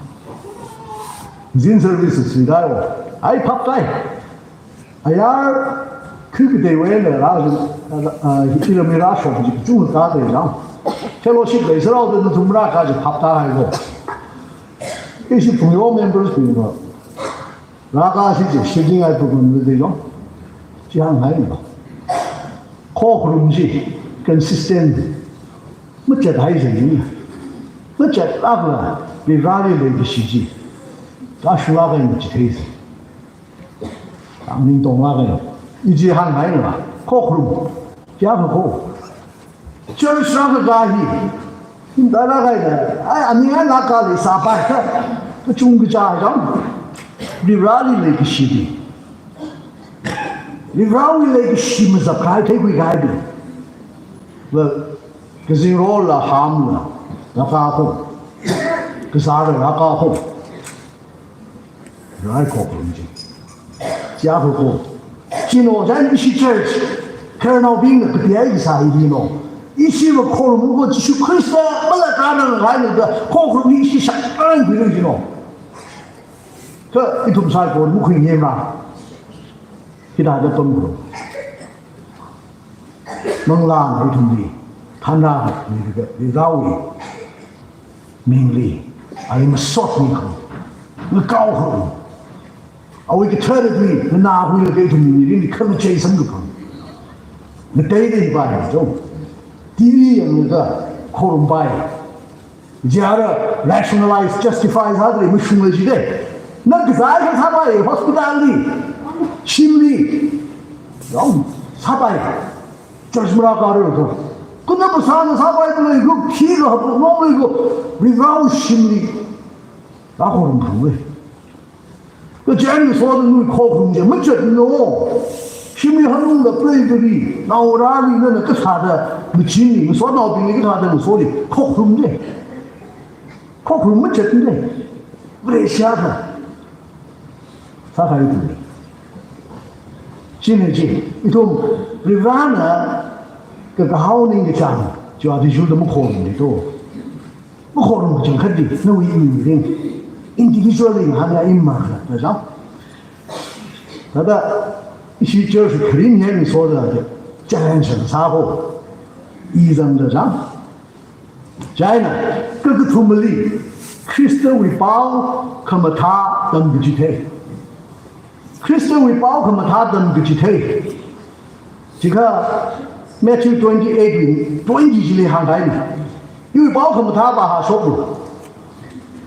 Ngazin service sui dai o. Ai phap tai. Ayar khu kateiwui eina rā, ah, ah, iramli rāshok chi kachungkha dei jang. Fellowship leisāhaoda nathum rākā chi phap tāhai ko. Ishi phungyo members bing ko. Rākā shi chi shijing ai program dei jang. Chi hānghai ni. Khokharum chi consistent. Machathai sāni. Machatlākla, Varivarali leikashi chi. Kashulāk eina chithei sā. Ang ningtonglāk eina. I chi hānghai na, khokharum. Kayākha ko. Church rākakā hi. Himda rākahai na. Ai, ani ngai nākali sāpai. Kachungkha chā jang. Varivarali leikashi chi. Varivarawui leikashi mazapkahai theikhuikahai bing. Well, kazingrola hāmla, rākā ko. Kazāla rākā ko. Rai khokharum chi. Kayākha ko. Chieina chang ishi church, khararnaobingna kapiya i sāi dino. Ishiva khorum ko Jishu Khrista malakānangai na da, khokharum ishi shakran bing dino. Kha ithum saikora makhuingemra. Hithāda pamkhuilu. Manglāna ithumli thānrāmi kha Varivarawui mingli, ali masotmi kha, ngakaokha. Awui kathara tui nganākhuilaga ithumwui mirinli khangachei samkaphang. Ngateiteida hipai jong. T V yanglaga khorumpai. Jara rationalize, justify sādalei mashunglei jide. Na kazā kasāpai hospital li, shimli, yong sāpai, church marākāra ko. Kuna phasāna sāpai dalei ko, khi kahap nonglei ko, Varivarāwui shimli rākhorum phunglei. Kachāng ngasoda nawui khokharum chi machatno. Shimli hanungda pleiva̱li, naongarāli nana kathāda machinli, ngasotnaobingli kathāda ngasotli, khokharum chi. Khokharum machatne. Vareshi akha sākahai ithumli. Chieina chi, ithum Varivarāna kakahao ningkachāng, chiwui athishurda makhorumli to. Makhorum kachangkhatli, nawui iwui mirin. Individual li ngahāna imma khala, da jang. Thāda, ishi church kharing hi ngasoda, challenge sāko. I zangda jang. Chieina, kakathumali, Khristawui pao khamathā tamkachithei. Khristawui pao khamathā tamkachithei. Chikha Matthew twenty-eight wui twenty chili hāngkahaina. Iwui pao khamathā vāhāshoklu.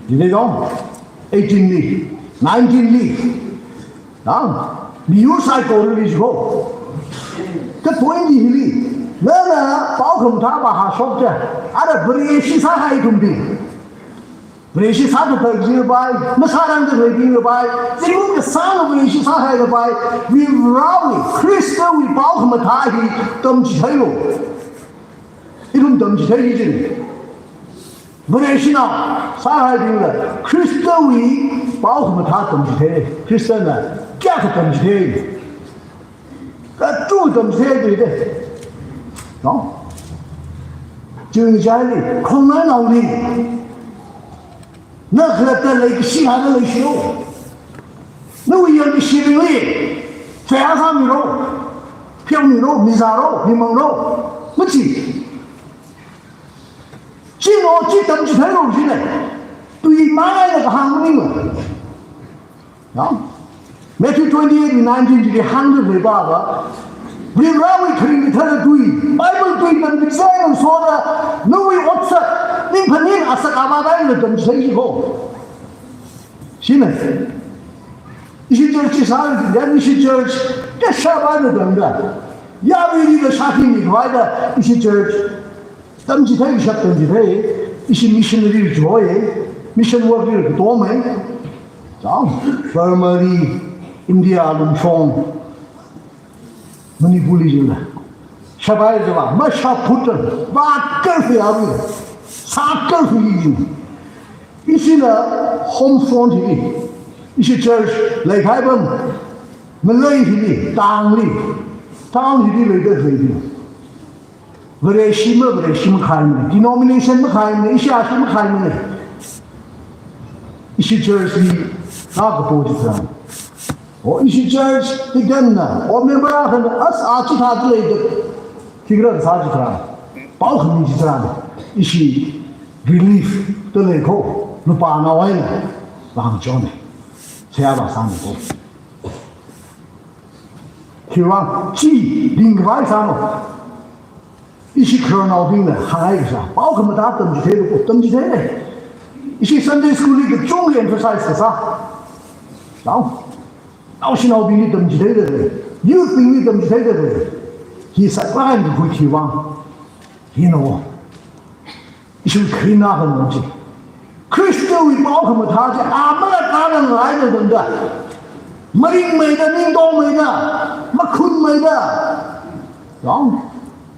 Jide jong, eighteen li, nineteen li. Jang, miyur saikorali jiko. Kha twenty hili, nana pao khamathā vāhāshok chi. Ara Vareshi sāhai ithumli. Vareshi sāda thak jingpai, masārangda thak jingpai, zingkum kasāna Vareshi sāhaida pai, Varivarāwui, Khristawui pao khamathā hi tamchitheilo. Ithum tamchithei hi jin. Vareshinao sāhaibingla, Khristawui pao khamathā tamchithei, Khristana kayākha tamchithei. Kachungkha tamchithei de. No? Chingchali, khongnainaoli. Na khalatta leikashi hāngda leishilu. Nawui yangkashibingli, seihā sāmilu. Pheomilo, mizālo, mimanglo. Machi. Chino chi tamchitheilo jine. Tui mangaina kahāng maningla. Yong? Matthew twenty-eight nineteen chili hāngda leiva, Varivarāwui kharing kathara tui, Bible tui tamkachithei ngasoda, nawui otsak, ning phaning asak avāvaila tamchithei jiko. Shine. Ishi church chi sāli, ya ishi church, ya shāvāna tamda. Yaruili kashākhi mikhavai da, ishi church. Tamchithei kashap tamchithei, ishi missionary chihoi, mission work li katomei. Jang, Burma li, India lumshong, Manipur li jila. Shāvai jila, mashāphut, vātkarfi aru, sātkarfi jila. Ishila home front hili, ishi church leikahai pam, malei hili, town li, town hili leida leili. Vareshi ma, Vareshi makhaimana, denomination makhaimana, ishi ashi makhaimana. Ishi church li, na kapo chitharan. O ishi church deacon na, o member akhana, as a chithāda lei da. Khikhala sā chitharan. Pao khami chitharan. Ishi relief da lei ko. Lupā naowaina. Vang chon. Seihā vāsāmi ko. Khiwuivang chi dingkhavai sāno. Ishi khararnaobingna hāngngai kasā. Pao khamathā tamchithei ko, tamchithei. Ishi Sunday school li kachungkha emphasize kasā. Chao. Naoshinaobingli tamchitheida lei. Youth bingli tamchitheida lei. Hi saklāk eina kakhui khiwuivang. Hino. Ishi kharina khanung chi. Khristawui pao khamathā chi, a mala tana ngaina dangda. Maringmeida, ningtongmeida, makhunmeida. Yong.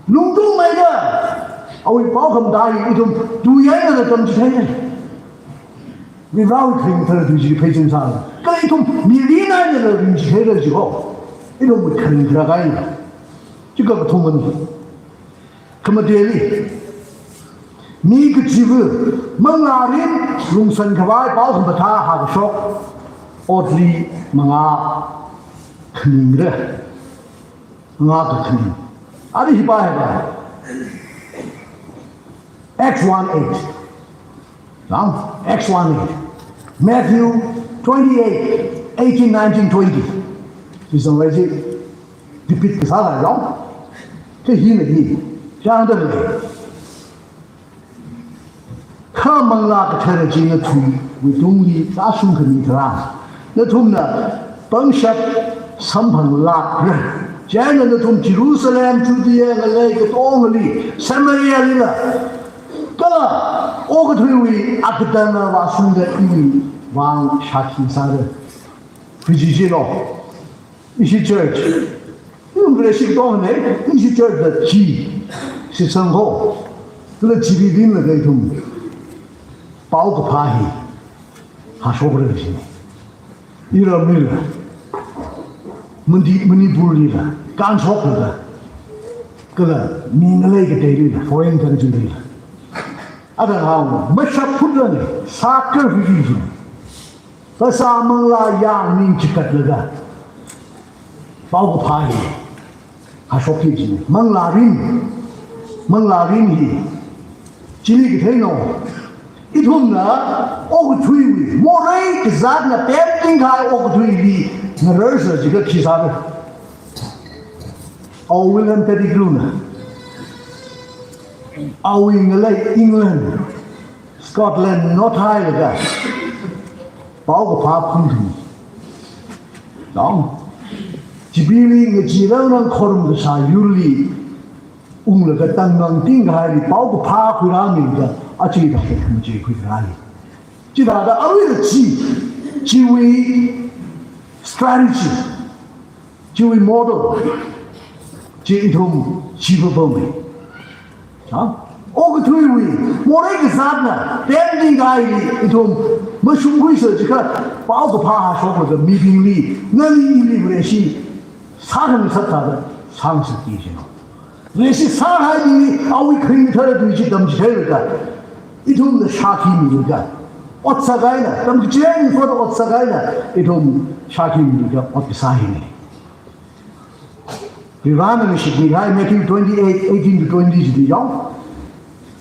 Lungtungmeida. Awui pao khamathā hi ithum tuihaida tamchithei. Mihaoda kharing thara tui chi pheiching sāla. Kala ithum mirin eina ringchitheira chi ho. Ithum kharing thara kahaina. Chi kakathumana. Khamateli, mi kachiva̱, manglārin, lungsān khavai, pao khamathā hāngshok, otli mangā khaningra, mangā kakhaning. Ari hi pa hai pa. Acts one eight. Now, Acts one eight. Matthew twenty-eight, eighteen, nineteen, twenty. Chi zanglaiji. Repeat kasā lailong. Kha hina hi. Chang da lei. Kha Manglā Kathara chi nathumwui tungli tāshung khami tharan, nathumna pangshap samphanglākra. Chieina nathum Jerusalem, Judea ngalei katongali, Samaria lila, kala okathuiwui akatanga vāshungda iwui vang shākhi sāra. Kaji chilo. Ishi church. Ithum Vareshi katonga ne, ishi church da chi. Shitsangho. Kala chibibingna ithum pao kaphā hi hāshokra kajina. Iramlila, Mani-, Manipurlila, Kangsoklila, kala mi ngalei kateilila, foreign countrylila. Ada hao, mashap phutlani, sākar hujujin. Kasā manglā yangning chikatlaga. Pao kaphā hi. Hāshokki kajina. Manglārin. Manglārin hi. Chili katheino. Ithumna okathuiwui. Morei kazatna pemting kahai okathuili. Ngararsa jiakha khi sāra. Awui William Pettigrew na. Awui ngalei England. Scotland, North Isle da. Pao kaphā phungthum. Dong. Chibili ngacheerangrang khorum kasā yurli. Unglaga tangmang tinghaili pao kaphā khuirāmida. Achi da khamachee khuirāli. Chithāda aruila chi. Chiwui strategy. Chiwui model, chi ithum chiva pamei. Ha? Okathuiwui, morei kazatna, pemting kahaili ithum, mashungkhuisa jiakha, pao kaphā hāshoklaga mibingli, nali ili Vareshi, sākhangasak thāda, sāngasakki kajina. Vareshi sākahaibingli, awui kharing thara tui chi tamchitheilaga, ithumna shākhi milaga, ot sākahaina, tamkachihai mi fot ot sākahaina, ithum shākhi milaga, ot kasā hina. Varena mishitmi kahai Matthew twenty-eight, eighteen to twenty chili yao.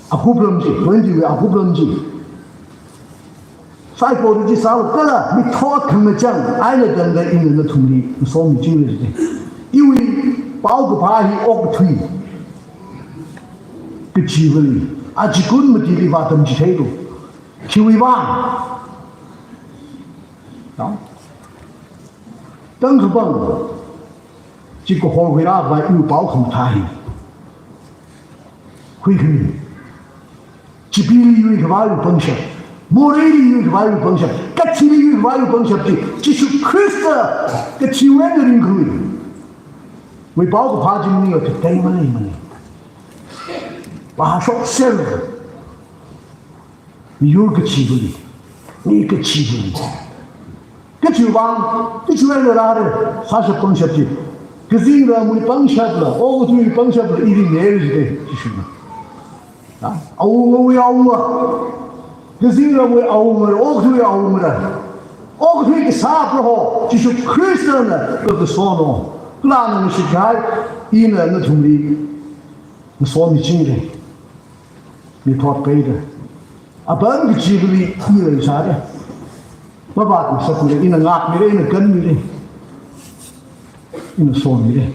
Akuplam chi, twenty wui akuplam chi. Saikora chi sālu kala, mithot khangachang, eina tangda ina nathumli, ngasomichingra chi. Iwui pao kaphā hi okathui. Kachivali, achikun matili vātamchitheilu. Khiwui vang. Yao. Tangkapam, chi kahor khuirākhavai iwui pao khamathā hi. Khuikhami. Chibili yuikhavaiwui pangshap. Moreili yuikhavaiwui pangshap. Kachili yuikhavaiwui pangshap chi. Jishu Khrista kachiwui eina ringkhui. Wui pao kaphā chi maningla katei maleimana. Vāshokser. Miyur kachivali, mi kachivali. Kachiwui vang, kachiwui eina rāra, sāshap pangshap chi. Kazingramwui pangshapla, okathuiwui pangshapla, ili nera jide, Jishuna. Ha? Awungawui awunga. Kazingramwui awunga, okathuiwui awunga. Okathui kasā Proho Jishu Khristana kakasono. Kala nana shitkahai, ina nathumli ngasomichingra. Mithot kaida. Apam kachivali i leisāra. Mavātngasakmara, ina ngākmira, ina kanmira. Ina somira.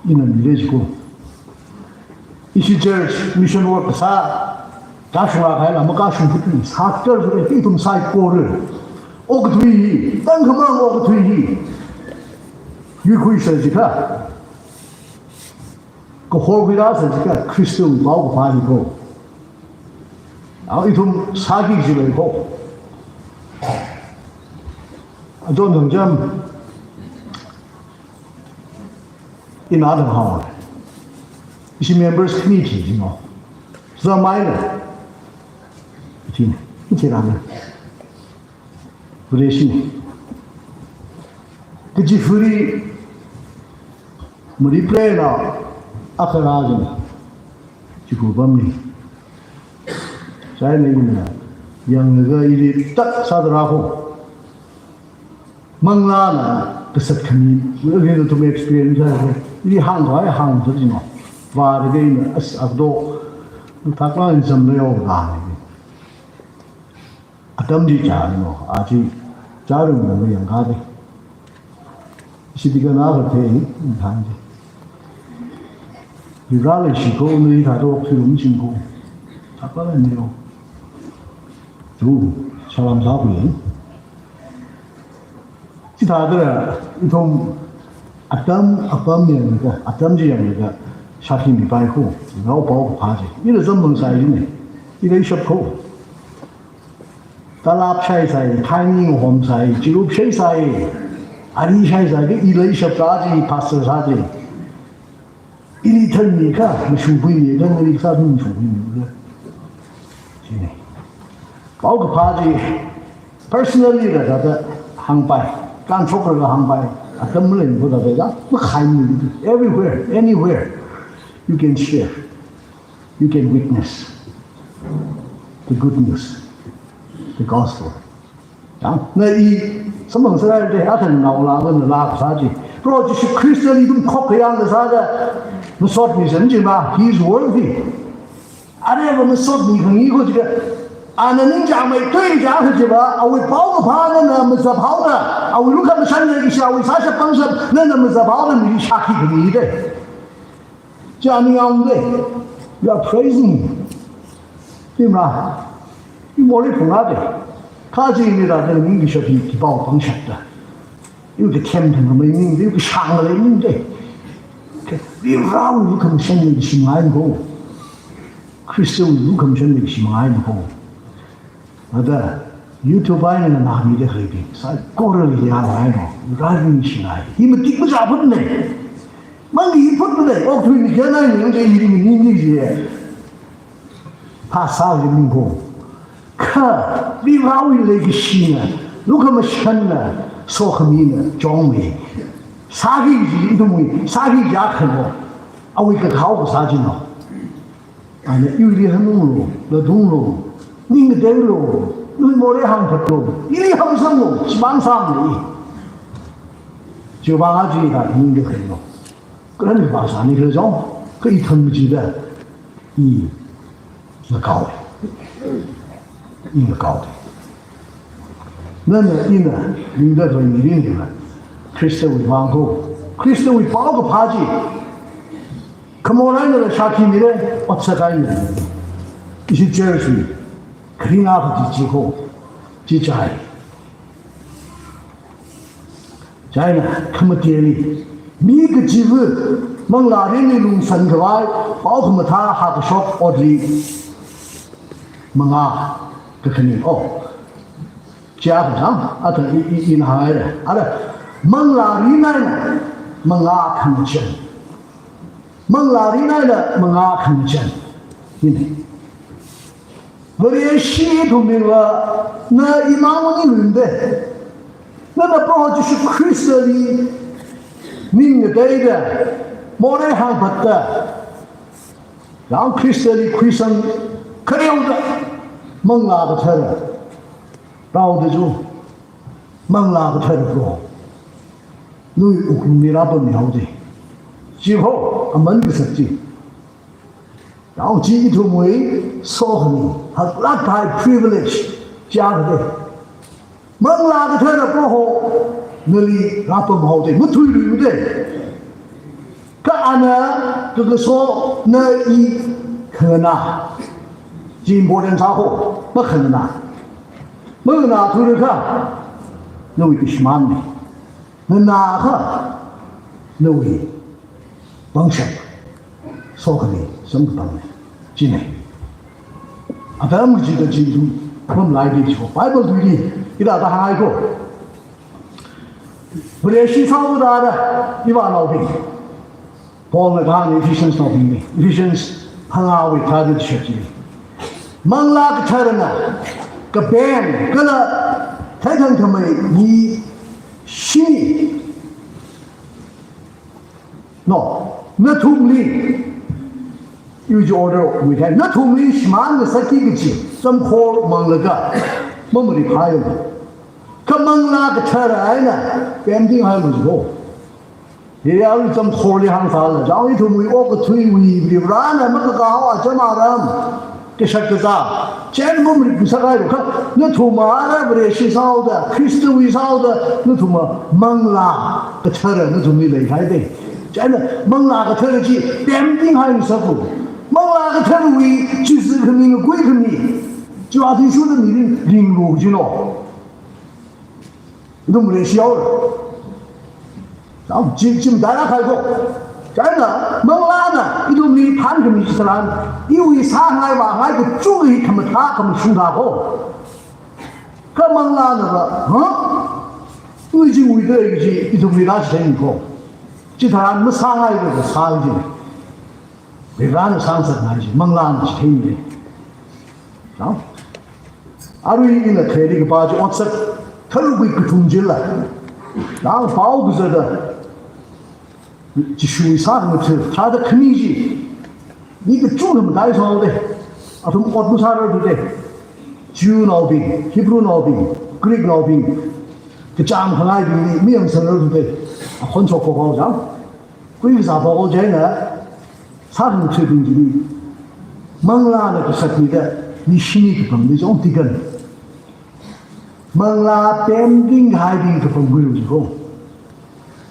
Ina mira jiko. Ishi church mission work kasā, kashunga kahaila makashung putni, sākar putni, ithum saikora. Okathui hi, tangkhamang okathui hi. Yuikhuisa jikha. Kahor khuirāsa jikha, Khristawui paokaphā hiko. Ao ithum sāki jilaiko. Adon hangjam, ina dang haowa. Ishi members khani thi jino. Zamaina. Ithi, ithi rana. Vareshi. Kaji furi, muri plena, akha rajin. Chikupamni. Chieina ina yanglaga ili tak sāda rāko. Manglāna kasat khami, again to experience ai. Ili hāngkhavai hāngsa jino. Vālaga ina as akdo. Thakla in zamlayo dani. Atam chi chāno, achi chālung nang yang kade. Sidi kana kate, thang de. Riga le shiko nui thado khilum chingko. Thapa le neo. Tu, salam sa ku yin. Chithāda, ithum atam apam yanglaga, atam chi yanglaga, shākhi mipai ko, rao paokaphā chi. Ila zam mang sai ne, ila ishap ko. Talap shaisai, timing homsai, chirup shaisai, ari shaisai, ke ila ishap sāji, pastor sāji. Ili thanmi kha, mashungkhuimi kha, ngari sā mashungkhuimi kha. Chine. Paokaphā chi, personally la dada hāngpai, kanchok la hāngpai, atam le ko dada ya, makhaimi, everywhere, anywhere, you can share. You can witness the good news, the gospel. Ya, na i samphang sārai de, athang naola, na la sāji. Proho Jishu Khristali ithum khokkhayang sāda, masotmi san jima, he is worthy. Are va masotmi khangi ko jiakha, ana ningchāngmeithui jiakha jiva, awui paokaphā nana mazaphaoda, awui lukhamashan leikashi, awui sāshap pangshap nana mazaphaoda mili shākhi khami de. Chāni ngaung de, you are praising him. Tima, i morei phunga de. Kha chi ni da de, ning kashap hi, kipao pangshap da. Iwui kathem thangkhamei ning de, iwui kashāngkhalei ning de. Ke, Varivarāwui lukhamashan leikashi mangai ko. Khristawui lukhamashan leikashi mangai ko. Ada, YouTube eina nganāmida khalei bing, saikorali yāngaino, rāringshingai. Hi matik mazāphutne. Mangli phutne, okathui mikyanai ni, ngai ring ni ni je. Phasā ring ko. Kha, Varivarāwui leikashina, lukhamashanna, sokhamina, chongmi. Sāki ji, ithumwui, sāki ja khano. Awui kakhao kasā jino. Ana iwuili hanunglu, ladunglu, ningkateolu, nawui morei hāngphatlu, ili hāngsanglu, shimān sāmli. Chiwui vang aja ithā ningda khailo. Kala ni vāsāni khala jong, kha i thangmajida, i ngakaowa. I ngakaowa. Nana ina, ningda khalei mirin ina, Khristawui vang ko, Khristawui paokaphā chi, khamor einala shākhi mira, otsak eina. Ishi church li, kharinga kaji chi ko, chi chai. Chieina, khamateli, mi kachiva, manglārinli lungsangkhavai, paokhamathā hākashok otli, mangā, kakhane, oh. Chia kachang, ata i, i, ina hāngaira. Ara, manglārin eina, mangā khangachān. Manglārin eina mangā khangachān. Hine. Vareshi ithumli va, na imang maningluimade. Nana Proho Jishu Khristali ning ngateida, morei hāngphatda, Jishu Khristali khuisang khareoda, Manglā Kathara raoda jo. Manglā Kathara Proho nawui wuklungli rāpammihaoda. Chiho, aman kasā chi. Yao chi ithumwui sokhami, haklāk kahai privilege chi akha da. Manglā Kathara Proho nali rāpamhaoda, mathuiluiluida. Kha ana kakaso na i khanganā. Chi important sāho, makhanganā. Manganāthuakha, nawui kashimānna. Nganākha, nawui pangshap, sokhami samkaphangna. China. Atam kachida chi ithum mamalaida chiho. Bible tuili hithāda hānghai ko. Vareshi sāhaoda, ivānaobing. Paulna kahāng Ephesians naobingli. Ephesians phangāwui tharāda chi. Manglā Katharana kapem kala theikhangathameili shini. No, nathumli, iwui order wui thai, nathumli shimān ngasakki kachi, zamkhor manglaga, mamariphaiya. Kha Manglā Kathara eina pemtinghailu jiho. He arui zamkhorli hāngsāla, chang ithumwui okathuiwui, Varivarana makakahao acham aram, kashak kazā, chān mamariphailu kha, nathum ara Vareshi sāhaoda, Khristawui sāhaoda, nathum Manglā Kathara nathumli leihai da. Chieina Manglā Kathara chi pemtinghai ngasaklu. Manglā Katharawui chizikhami, ngakuikhami, chiwui athishurda mirin ringlu jino. Ithum Vareshi haora. Chang chi, chi matailāk kahai ko. Chieina Manglāna ithumli phānkhami chitharan, iwui sāngai vāngai kachungkha hi khamathā khamashung thāko. Kha Manglāna va, ha? Ui chi uida kaji ithumli rāchitheimi ko. Chitharan masāngaida kasā chi. Varivarana sāngasakngai chi, Manglāna chitheimi. Chang? Arui ina theili kapā chi Otsak tharukli kathum chila. Chang, pao kazata Jishuwui sākhangatha, tharāda khani chi. Mi kachungkha mataisāhaoda. Athum ot masārarthuda. Jewnaobing, Hebrewnaobing, Greeknaobing. Kachām khangaibingli, mi yangsanrarthuda. Akhon shokphok haoda. Kuikazā phok haoda chieina, sākhangathabing chili Manglāna kasatmida, mi shini kapamda chong tikan. Manglā pemtinghaibing kapamkhuilu jiko.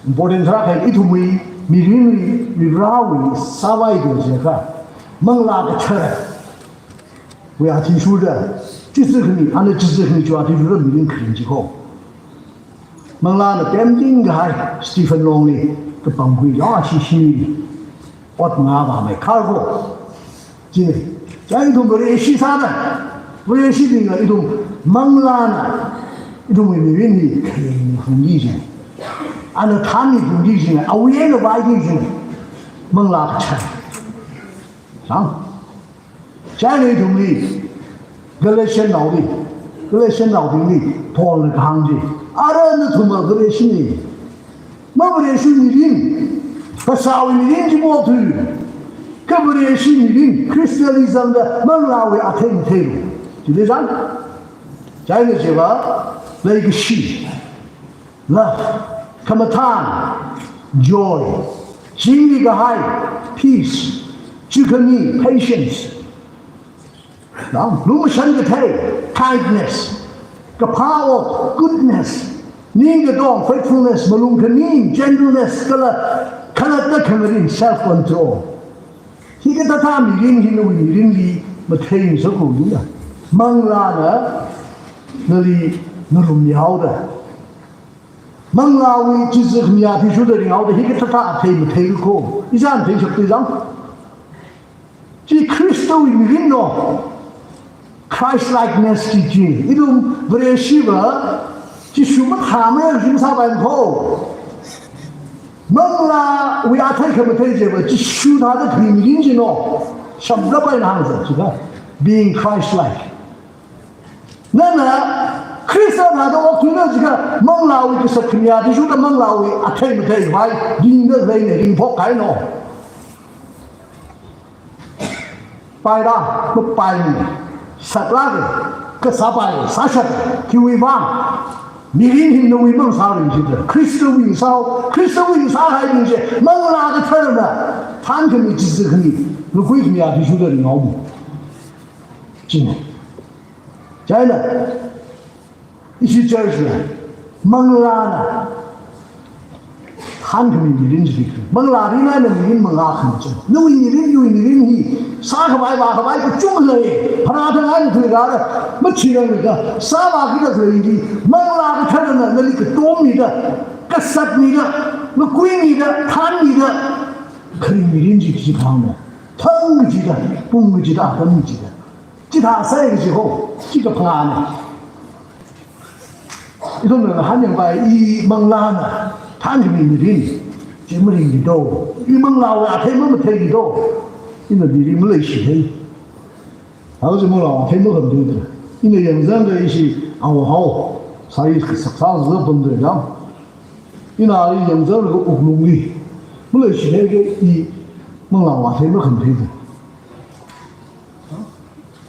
Important sāra kahai ithumwui, mirinwui, Varivarawui sāvai do jiakha, Manglā Katharawui athishurda, chizikhami, ana chizikhami chiwui athishurda mirin kharing jiko. Manglāna pemtinghai Stephen longli kapamkhui, ya shi shini ot ngavāmei kharko. China, chang ithum Vareshi sāda, Vareshibingna ithum Manglāna ithumwui mirinli kharing hungki jina. Ana thanni hungki jina, awui eina vaiki jina. Manglā Kathara. Chang? Chieina ithumli, Galatiannaoli, Galatiannaobingli, Paulna kahāng chi, ara nathum Vareshina. Mavareshi mirin, phasāwui mirin chi maokthuilu. Kha Vareshi mirin, Christianism da Manglāwui athei matheilu. Chili chang? Chieina chiva, leikashi. Love, khamathān, joy, chingri kahai, peace, chukhami, patience, nang, lumashan kathei, kindness, kaphā ot, goodness, ningkatong, faithfulness, malung kaning, gentleness, kala khalatta khangarin, self-control. Hikathāthā mirin hi nawui mirinli matheingasaklu jina. Manglāna nali ngarummihaoda. Manglāwui chizikhami athishurda ringhaoda hikathāthā athei matheilu ko. Ijam theishapta jang. Chi Khristawui mirin no. Christ-likeness chi chi. Ithum Vareshiva Jishu mathāmei jim sāpai ko. Manglāwui athei khamathei chiva Jishu thāda khami mirin chi no. Shamda paina hāngsa chiva. Being Christ-like. Nana Khrista thāda okthuina jiakha Manglāwui kasat khami athishurda Manglāwui athei matheivai, ringda leina ringphok kahaina. Paira, mapaimana, saklāka, kasāpai, sāshat, khiwui vang. Mirin hi nawui mang sāra jida. Khristawui sāo, Khristawui sāhai ning chi, Manglā Katharana thānkhami, chizikhami, ngakuikhami athishurda ringhaowa. China. China. Ishi church na, Manglāna thānkhami mirin chi, Manglā rinai na mirin mangā khami chi. Nawui mirin, iwui mirin hi, sākhavai, vākhavai kachungkha lei. Pharāthangai na thuirāra, machiranglakha, sāvāki da khalei hi, Manglā Katharana nali katomida, kasatmida, ngakuimida, thānmida, kharing mirin chi chi phangna. Thang kachida, pung kachida, atam kachida. Chithāsai kachi ho, chi kaphangāna. Ithumna ngahānyangpai, i Manglāna thānkhami mirin chi maringki do. I Manglāwui athei mamatheiki do. Ina mirin maleishithei. Hao chi Manglāwui athei makhamtheida. Ina yangzangda ishi awui hao, sāi kasā sāzā pamda yang. Ina ali yangzanglaga wuklungli maleishithei kha i Manglāwui athei makhamtheida.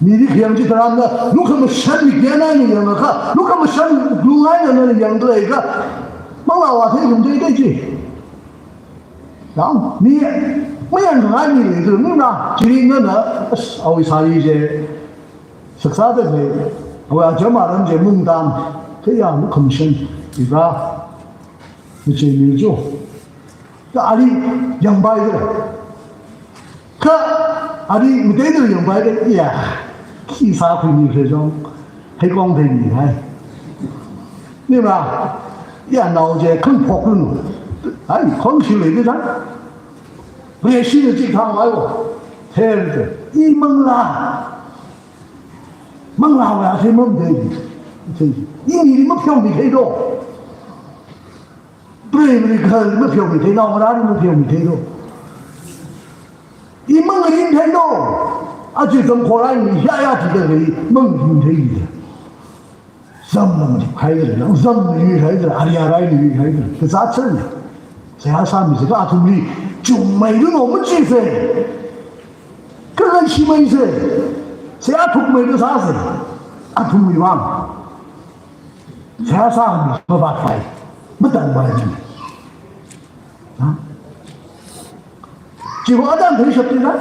Mili khayang chitharan na, lukhamashan mikyan eina yangakha, lukhamashan wuklung eina na yangda leikha, Manglāwui athei khamtheida chi. Yang, mi, mayangkhangai mi leida, mi na, chili nana, as, awui sāi chi, sākasāda lei, awui acham aram chi mungtam, kaya lukhamashan, iba, mi chi mi jo. Kha ali yangpaida. Kha ali ngateida yangpaida, ya, khi sākhuimi khalei jong, heikong theimihai. Nima, ya nao chi khangphok lun. Ai, khongshi leida. Vareshina chithāngaiwo. Therde, i Manglā. Manglāwui athei mamathei. I mili mapheomithei do. Preimali khalei mapheomithei, naongarāli mapheomithei do. I mangarinthei do. Aja tamkhorai mi yaya tida lei mangarinthei da. Zam mangarinthei da, zam mangarinthei da, ariyārai mangarinthei da. Kazāt sāna. Seihā sāmisa kha athumli chungmeida no machisa. Kha leishimeisa. Seihā thukmeida sāsa. Athumwui vang. Seihā sāmi mavātpai, matangpai chi. Ha? Chiwui atam theishaptina?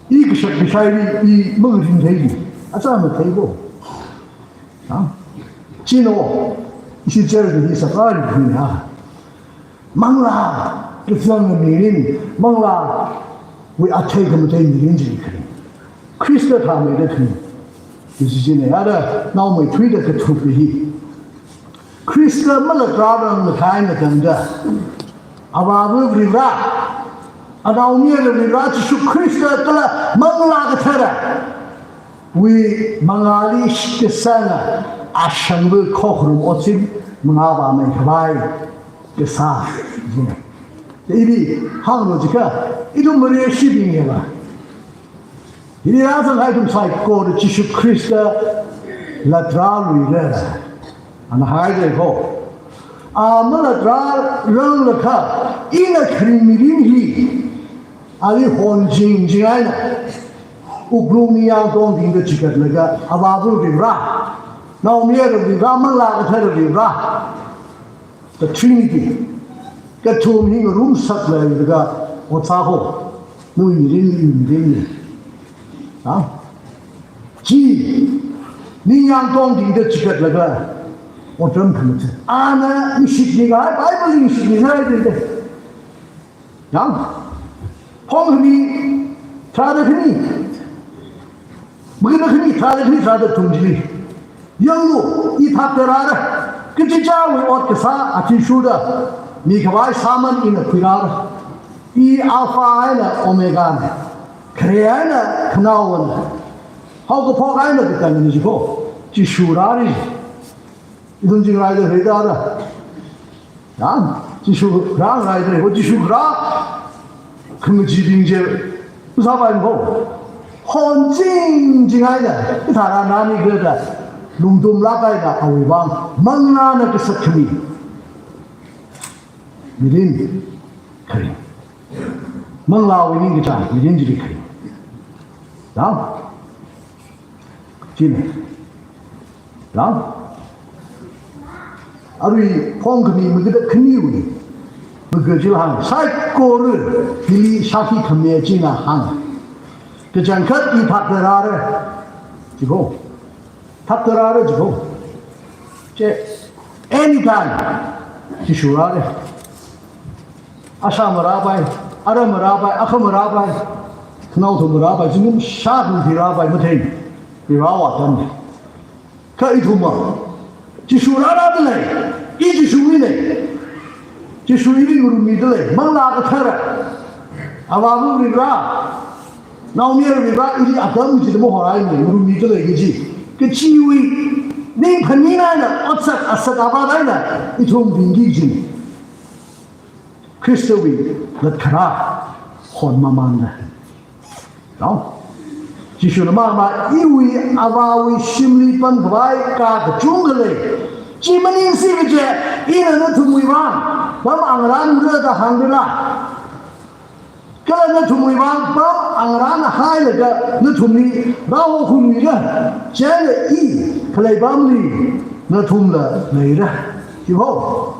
I kashap kashaili, i mangarintheili. Atam matheipo. Ha? Chino, ishi church hi sākali hi ha. Manglā kazang mirin, Manglāwui athei khamathei mirin chi khalei. Khrista thāmeida khalei. Chi chi china, ara naomeithuida kathup hi. Khrista malatrāranglakha eina tangda, Avāva Varivara, Anaomayara Varivara Jishu Khrista kala Manglā Kathara wui mangāli shitkasanga ashangva khokharum otsin mangā vāmeikhavai kasā. Ili hānglu jiakha, ithum Vareshibing hiva. Hili rāzanghai ithum saikora Jishu Khrista latrāluira. Ana haida ko. A malatrāranglakha, ina kharing mirin hi ali honjingjing eina, wuklung ningyāng tongtingda chigatlaga, Avāva Varivara, Naomayara Varivara, Manglā Kathara Varivara, the Trinity, kathum hi ngarumsakleilaga ot sā ho, nawui mirin, iwui mirin. Ha? Chi, ningyāng tongtingda chigatlaga otram khamathā. Ana mashitnikahai, Bible mashitnikahai de. Yang, phong khani, tharāda khani, magana khani, tharāda khani, tharāda thum chili. Yanglu, i thākta rāra, kachichāwui ot kasā athishurda mikhavai sāman ina khuirāra. I Alpha eina Omega na, khare eina khanaowana, haokaphok eina katangana jiko, Jishu rāra. Ithum chingri da rāra. Ya, Jishu rāngarai da, ho Jishu rā, khangachee ding chi masāpai ko. Honjingjing eina, hithāda nani khalei da, lungtumlāk eina awui vang, Manglāna kasat khami mirin khalei. Manglāwui ningkachāng mirin chili khalei. Ya? China. Ya? Arui phongkhami magada khaniwui maga chila hāng, saikora hili shākhi khami china hāng. Kachangkhat i thapta rāra. Jiko. Thapta rāra jiko. Che, anytime Jishu rāra. Ashā marāpai, ara marāpai, akha marāpai, khanaothot marāpai, zingkum shākha hi rāpai, mathei. Rirao atam. Kha ithumva Jishu rārada lei, i Jishuwui lei. Jishu ili ngarummida lei, Manglā Kathara. Avāva̱ Varivara, Naomayara Varivara, ili atam chida mahorai ni, ngarummida lei kaji. Kachiwui ningphaning eina, otsak asak avāt eina, ithum ringki kajina. Khristawui latkharā hon mamānda. No? Jishuna mama iwui Avāwui shimli pamkhavai ka kachungkha lei. Chi maningsi kaje, ina nathumwui vang pam angarānra da hāngra. Kala nathumwui vang pam angarān hailaga nathumli rāhokhuira. Chieina i khalei pamli nathumla leira. Chiho.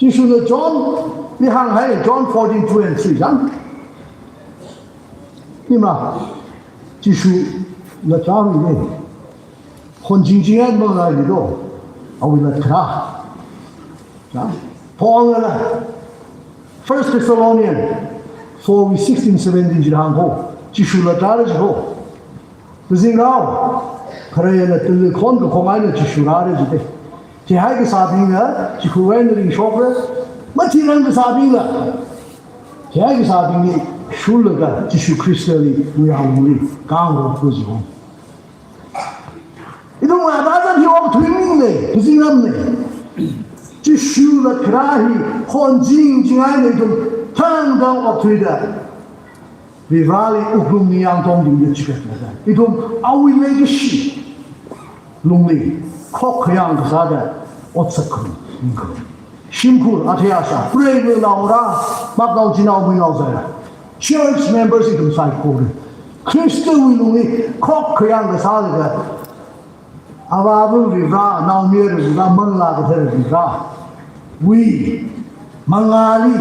Jishuna Johnli hānghai, John fourteen two and three jang. Nima, Jishula chāngi ni. Hon chingching eina manglā ni do. Awui latkharā. Ja? Paulna First Thessalonians four wui sixteen seventeen chila hāngko. Jishula chāra jiko. Kazingrao, kharei eina tili khon kakhong eina Jishu rāra jite. Thihai kasābingna, chikhur eina ringshokra, mathirang kasābingna, thihai kasābingli shurlaga Jishu Khristali, muya lungli, kangrok ko jihom. Ithum ngada zan hi okathui ming lei, kazingram lei. Jishula kharā hi, hon chingching eina ithum, thangthang okthuida. Varivarali wuklung ningyāng tongdingda chigatlaga, ithum awui leikashi lungli khokkhayang kasāda otsak kharum, ningkharum. Shimkhur athei ashā, preiva naongarā, maknao chinao muinao zara. Church members ithum saikora Khristawui lungli khokkhayang kasālaga, Avāva̱ Varivara, Naomayara Varivara, Manglā Kathara Varivarawui mangāli,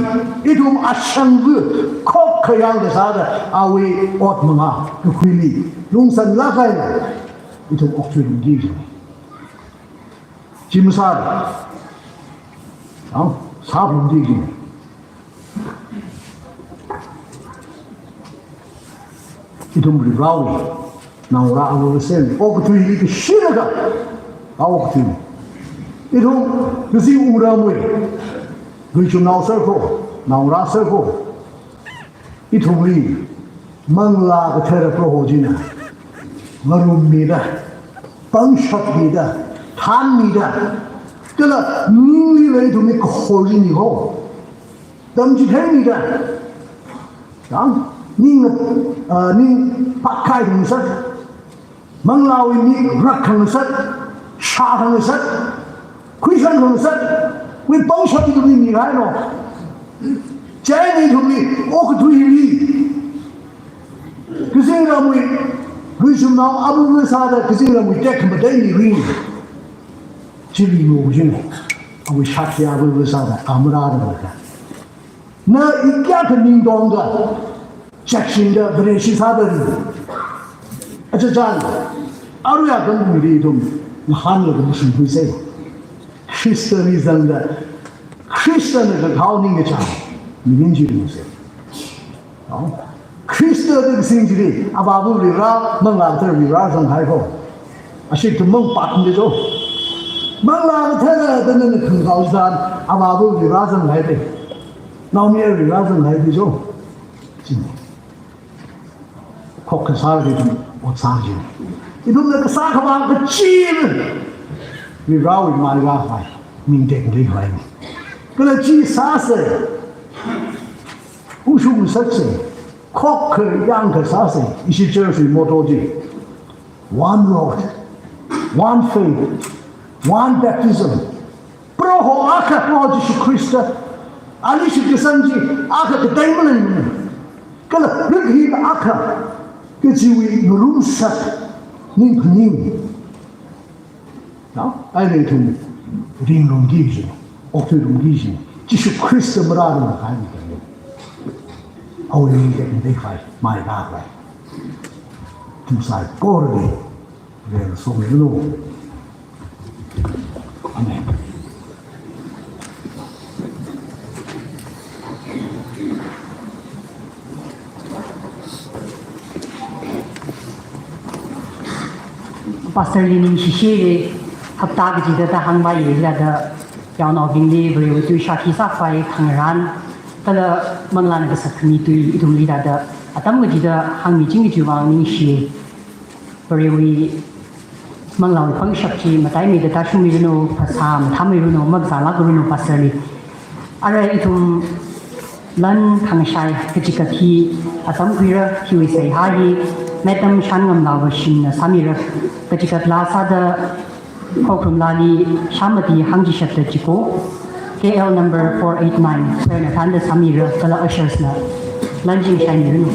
ithum ashangva̱ khokkhayang kasāda awui ot mangā kakhuili lungsanlāk eina ithum okthuiluiki. Chi masāda, ang, sāphalungki. Ithum Varivarawui naongarā āva āvā sāli, okathuili kashilaga, a okathui. Ithum kazing wungramwui, luishumnao sārko, naongarā sārko. Ithumli Manglā Kathara Proho china ngarummida, pangshapmida, thānmida, kala ningli lei ithumli kahor chini ho. Tamchitheimida. Yang, ning, ah, ning pakkhaikhangasak. Manglāwui mik rakkhangasak, shākhangasak, khuikhankhangasakwui pangshap ithumli mihaino. Chieina ithumli okathuili kazingramwui luishumnao āva āvā sāda kazingramwui tekhamatei mirin. Chili no jin. Awui shakya āva āvā sāda amra da da. Na i kayākha ningtongda, chakshingda, Vareshi sāda ri. Acha chan, aruiya kangkhuili ithum, ngahānlaga mashungkhuisa. Khristali zangda, Khristana kakhao ningkachāng, mirin chi ringsa. Khrista da kasing chili, Avāva̱ Varivara, Manglā Kathara Varivara zanghai ko. Ashee ithum mang patnde jo. Manglā Kathara da nana khangahao tharan, Avāva̱ Varivara zanghai de. Naomayara Varivara zanghai de jo. Chini. Khokkha sāda ithum ot sā chini. Ithumna kasā khavā kachina. Varivarawui maiva vai. Ningtekli vai. Kala chi sāsa. Ushung sāsa. Khokkha yangkha sāsa, ishi church wui motto chi. One Lord, one faith, one baptism. Proho akha, Proho Jishu Khrista. Ali shitkasang chi akha, katei maleimana. Kala rik hi akha, kajiwui ngarumsak, ningphaning. Now, I need to ringrumki kajina, okthuirumki kajina, Jishu Khrista marāda ngahānmi kajina. Awui mingli tekhameikhavai maikhavai. Ithum saikorali Varena somiranu. Amen. Pastor li ningshishire, hapta kachida da hāngmeiya lada, yaonaobingli Varewui tui shākhi sākhavai khangarān, kala manglāna kasā khami tui ithumli da da, atam kachida hāngmiching kajiwui vang ningshiye. Varewui manglāwui pangshap chi mataimeida tāshungmiranu, phasā mathāmeiranu, makazālākranu pastor li. Arui ithum lan khangashai kachikat hi atam khuira, hiwui seihā hi Madam Shanngamlao Vashimna sāmira. Kachikat laa sāda Khokharum laali shāmati hāngchishatda chiko, K L number four eight nine, sir na thānda sāmira kala ushers na lan chingshaimiranu.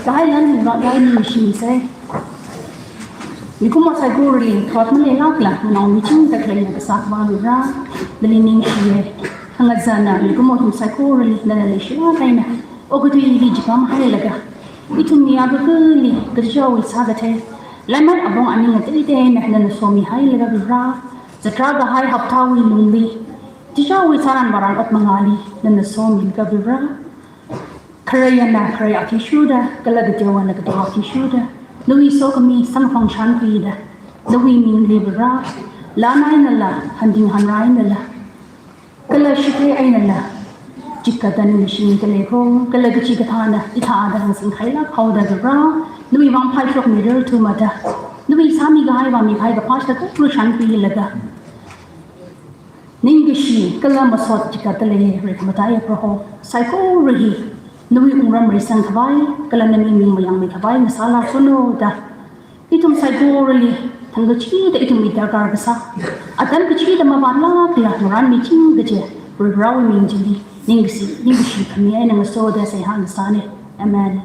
Kahai lan hi vākahai ningshi sai. Mikumo saikorali thot maleilākla, nganao michingda khalei eina kasā Akhava Varivara, nali ningshiya. Khangazana mikumo ithum saikorali nana leishilāk eina okathuili chipamhailaga, ithumwui akhali kachichāwui sākathei, laimat apong aning ateitei eina nana somihailaga Varivara, zatrā kahai haptawui lungli, chichāwui sāran vāran ot mangāli nana somilaga Varivara, kharei eina kharei athishurda, kala kateo eina kateo athishurda, nawui sokhami samphang shānkhuida, nawui mingli Varivara, lan einala, hanting hanra einala, kala shithei einala, chikatta ningshi khalei kho, kala kachikathāna ithāda hāngsing khailāk haoda Varivara, nawui vang phāshokmirar thumada, nawui sāmi kahai vāmikahai kaphā shida kukru shānkhuilaga, ningkashi kala masot chikatta leirei khamataiya Proho, saikora hi nawui wungram reisang khavai, kala nawui ming mayangmei khavai ngasālāksonu da, ithum saikorali thang kachida ithumwui darkar kasā, atam kachida mavātlākla ngaranmiching kaji Varivarawui ming chili ningkashi, ningkashi khami eina ngasoda seihā ngasāna. Amen.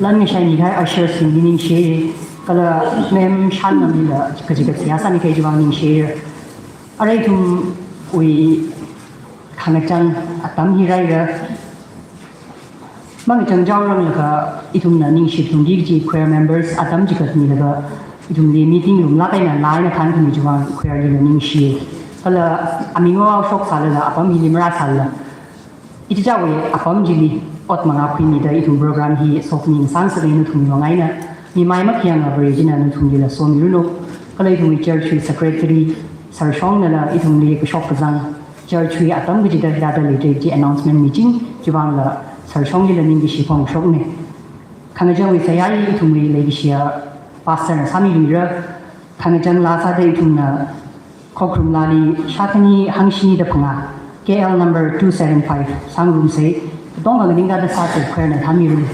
Lan ngashaimi kahai ushersli ningshi, kala Ma'am Shanamlila kachikatta seihā sāmi kahai chiwui vang ningshi. Arui ithumwui khangachang atam hi rāra. Mangachang jaoranglaga ithumna ningshi tungdi kaji choir members atam chikatmilaga ithumli meeting room lāk eina laa eina thānkhami chiwui vang choirlila ningshi. Kala aming vāshok sālala, apam hili marāsālala, ichichāwui apam chili ot mangā khuimida ithum program hi sokhami ngasāngasaknei, nathumwui vang eina. Mimai makhayang Vare china nathumlila somiranu. Kala ithumwui churchwui secretary Sir Shongnala ithumli kashok kazang, churchwui atam kachida hithāda leida chi announcement miching, chiwui vangla Sir Shonglila ningkashi phongshokna. Khangachangwui seihā hi ithumwui leikashiya pastorna sāmiluira. Khangachang laa sāda ithumna Khokharum laali shākhani hangshini da phangā, K L number two seven five, sāngarumsa. Katonga ningda da sāsa, choirna thāmilu.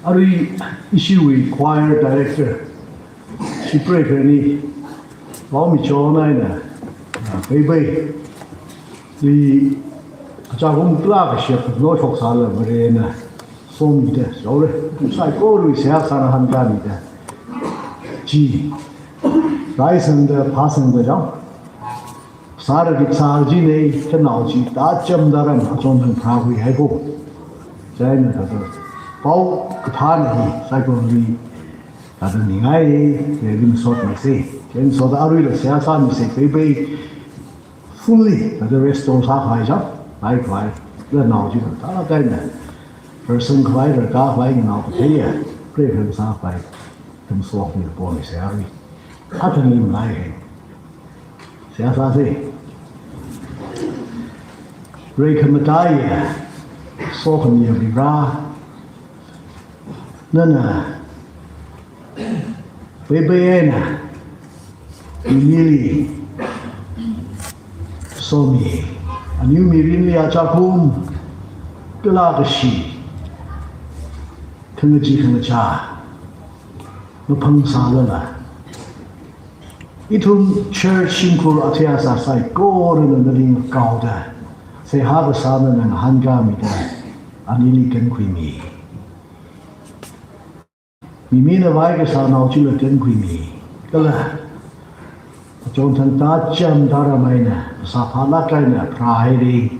Arui ishiwui choir director, Shipre Kani, Laomi Chon eina, ah, Peipei, li achākum kala kashap no shoksāla Varena somida, sore, saikorawui seihā sāna hāngkāmida. Chi, raisangda, phāsangda jang. Sāra kitsā chi nei, khanao chi, tacham tharam, achon thang phākhui haiko. Chieina thāda, pao kaphā nei, saikorali, thāda ningai, le rim sot nei se. Ken sot aruila seihā sāmi se, Peipei, fully, thāda restore sākhavai jang, lai khavai, le nao chi, thāda kaina. Person khavai, raka khavai, nao katheiya, pre rim sākhavai, rim sot nei po nei se arui. Athang rim lai hai. Seihā sāse. Rai khamataiya, sokhamiya Vare. Nana, Peipei eina, Mimili, somi, aniu mirinli achākum, kala kashi, khangachee khangachā, maphangsālala. Ithum church shimkhur athei asā saikorana nali ngakaoda, seihā kasā nana ngahānkāmida, anili kankhuimi. Mimina vai kasā nao chila kankhuimi. Kala, achon thang tacham tharam eina, sāphālāk eina, pharāhaire.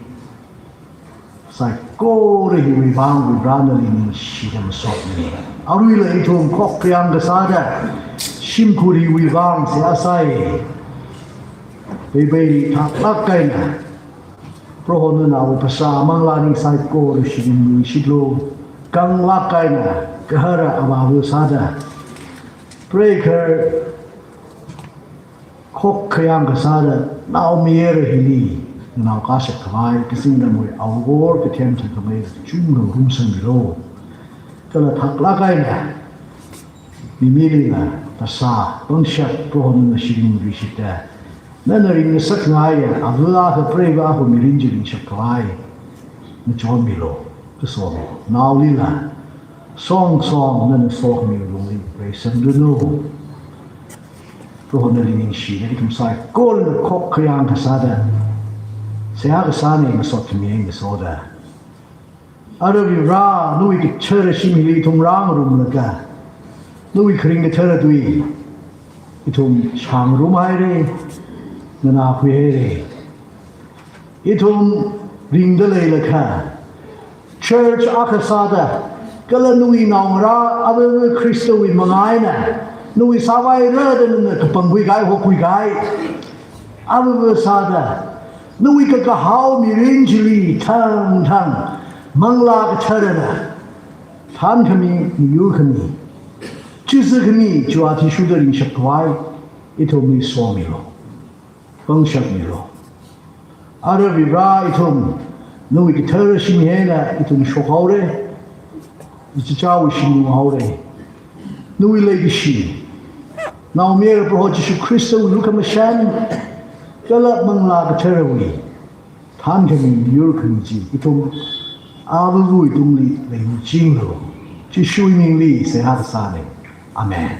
Saikora hiwui vang Vare nali ningshida masotmi. Aruila ithum khokkhayang kasāda, shimkhur hiwui vang seihā sāi. Peipei thaklāk eina, Prohona nawui phasā manglā ning saikora shichinmi shitlu, kanglāk eina, gahara avāva sāda, preikhar khokkhayang kasāda, naomayara hili, nganao kashap khavai, kazingramwui awor, kathem thangkhamei, chungda rumsangmilu. Kala thaklāk eina, Mimilila, phasā, pangshap, Prohona shichinmi shitda, nana ringngasakngaiya, avā akha preiva akha mirin chi ringshap khavai, ngachonmilu, kasomi. Naolila, song song, nana sokhami lungli, reisangdunu. Prohona ningshida, ithum saikorana khokkhayang kasāda, seihā kasā nei masot khami ngasoda. Ara Vare, nawui kathara shim hili ithum rāngarumlaga, nawui kharing kathara tui ithum shāngarumhaire, nganākhuihaire. Ithum ringda leilakha, church akha sāda, kala nawui naongarā, avāva Khristawui manga eina, nawui sāvai rāda nana kapangkhui kahai, hokhui kahai, avāva sāda, nawui kakahao mirin chili thangthang, manglā katharana, thānkhami, miyurkhami, chisakhami, chiwui athishurda ringshap khavai, ithumli somilu, pangshapmilu. Ara Vare, ithum, nawui kathara shim eina ithum shokhaore, ichichāwui shim lunghaore. Nawui leikashi, naomayara Proho Jishu Khristawui lukhamashan, kala manglā katharawui thānkhami, miyurkhami chi ithum avāvawui tungli leimichinglu. Jishuwui mingli seihā kasā nei. Amen.